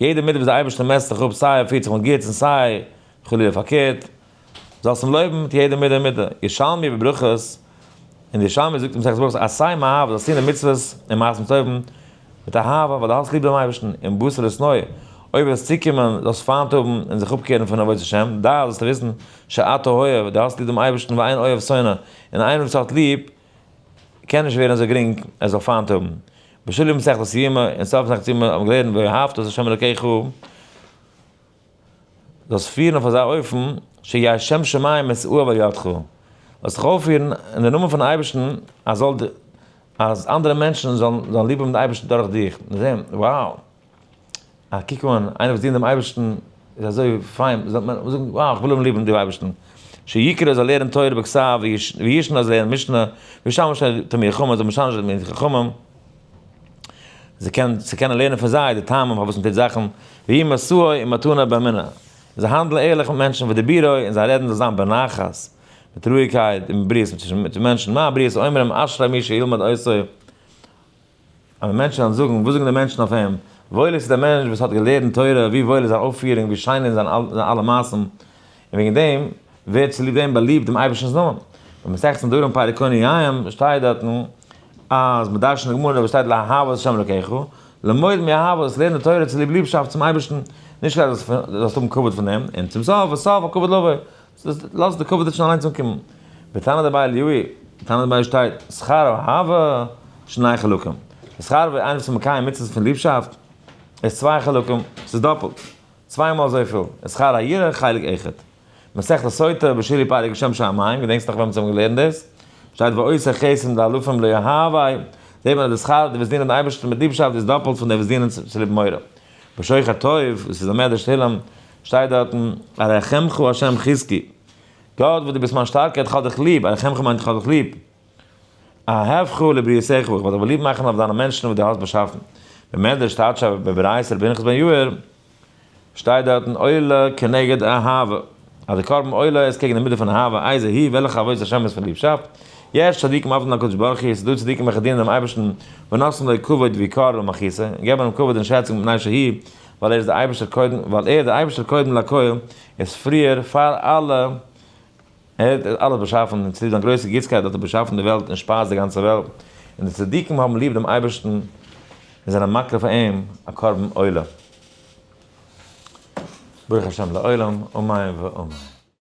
יעדע מידה וואס דער אייבערשטער מעסט זיך אפ, סיי ער פירט זיך מיט גוטס און סיי חלילה פארקערט, זאלסט אים לויבן מיט יעדע מידה ומידה. ירושלמי בברכות, און די ירושלמי זאגט אין מסכת ברכות, עשה מאהבה, זאלסט טון די מצוות און מעשים טובים מיט אהבה, ווייל דו האסט ליב דעם אייבערשטן, און בשר לשנוא, אויב וועסט צוקומען, זאלסט פיינט האבן און זיך אפקערן פון עבודת השם, דע, זאלסטו וויסן, שאתה אוהב, דו האסט ליב דעם אייבערשטן ואין אוהב שונא, און איינער וואס האט ליב, קען נישט ווערן אזוי גרינג ער זאל פיינט האבן. בשלהי מסכת יומא, אין סוף מסכת יומא האט מען געלערנט ואהבת את ה' אלקיך, זאלסט פירן אויף אזא אופן, שיהא שם שמים מתאהב על ידך, זאלסט זיך אויפפירן אין די נאמען פון אייבערשטן, אז זאל אז אנדערע מענטשן זאלן זאלן ליב האבן די אייבערשטן דורך דיך, און זען, wow, א קוק אן, איינער וואס דינט דעם אייבערשטן איז אזוי פיין, זאל מען זאגן, wow, איך וויל האבן ליב דעם אייבערשטן. שיקרא זאל לערנען תורה בכתב, וישנה זאל לערנען משנה, וישמש תלמידי חכמים זאל משמש זיין תלמידי חכמים. זיי קענען צו קענען לערנען פון זיי די טעמים פארוואס מען טוט זאכן, ויהי מסעו ומתנה באמונה, זיי האנדלען ערליך מיט מענטשן ודיבורו און זיי רעדן זאל זיין בנחת, מיט רואיגקייט און בריות מיט מענטשן, מה בריות אומרים אשרי מי שילמד אותו, אז מענטשן וועלן זאגן, וואס זאגן די מענטשן אויף אים? וואויל איז דער מענטש וואס האט געלערנט תורה, ווי וואויל איז זיין אויפפירונג, ווי שיין איז זיינע אלע מעשים, און וועגן דעם ווערט צוליב דעם באליבט דעם אייבערשטנ'ס נאמען. במסכת נדרים פרק קונה יין שטייט דארטן אז מען דרש'נט די גמרא וואס שטייט לאהבה את ה' אלקיך, למוד מאהבה, לערן די תורה צוליב ליבשאפט צום אייבערשטן, נישט כדי זאלסט האבן כבוד פון דעם, און צום סוף וסוף הכבוד לבוא, לאז די כבוד שוין אליינס אנקומען. בתנא דבי אליהו, תנא דבי שטייט, שכר אהבה שני חלקים. שכר ווי איינער וואס איז מקיים מצוות פון ליבשאפט, איז צוויי חלקים, ס'איז דאפלט, צוויי מאל אזויפיל, שכר היראה חלק אחד. מסכת סוטה בשלי פרק שם שמים, געדענקסט נאך ווען מיר האבן געלערנט דאס? שטייט ועושה חסד לאלפים לאוהבי, זעט מען אז די שכר די וואס דינען דעם אייבערשטן מיט ליבשאפט איז דאפלט פון די וואס דינען צוליב מורא. בשוחר טוב, וואס איז א מדרש תהילים, שטייט דארטן, ארחמך ה' חזקי, גאט וואס דו ביסט מיין שטארקייט, איך האב דיך ליב, ארחמך מיינט איך האב דיך ליב, אהבך לברייתך, איך וועל דיך באליבט מאכן אויף דיינע מענטשן וואס דו האסט באשאפן. במדרש שטייט ש בברייתא רבי פנחס בן יאיר, שטייט דארטן עולה כנגד אהבה, אז די קרבן עולה איז קעגן די מידה פון אהבה, איזה היא, וועלכע עבודת השם איז פון ליבשאפט, יש צדיקים עבדין להקדוש ברוך הוא, עס איז דא צדיקים וועלכע דינען דעם אייבערשטן, ונותנין לו כבוד ויקר ומלכותו, און געבן אים כבוד און שעצונג מפני שהוא, ווייל ער איז דער אייבערשטער קודם, ווייל ער דער אייבערשטער קודם לכל, איז פריער פאר אלע, ער האט אלעס באשאפן, און צוליב זיין גרויסע גוטסקייט האט ער באשאפן די וועלט און שפייזט די גאנצע וועלט, און די צדיקים האבן ליב דעם אייבערשטן און זענען מקריב פאר אים א קרבן עולה. ברוך השם לעולם, אמן ואמן.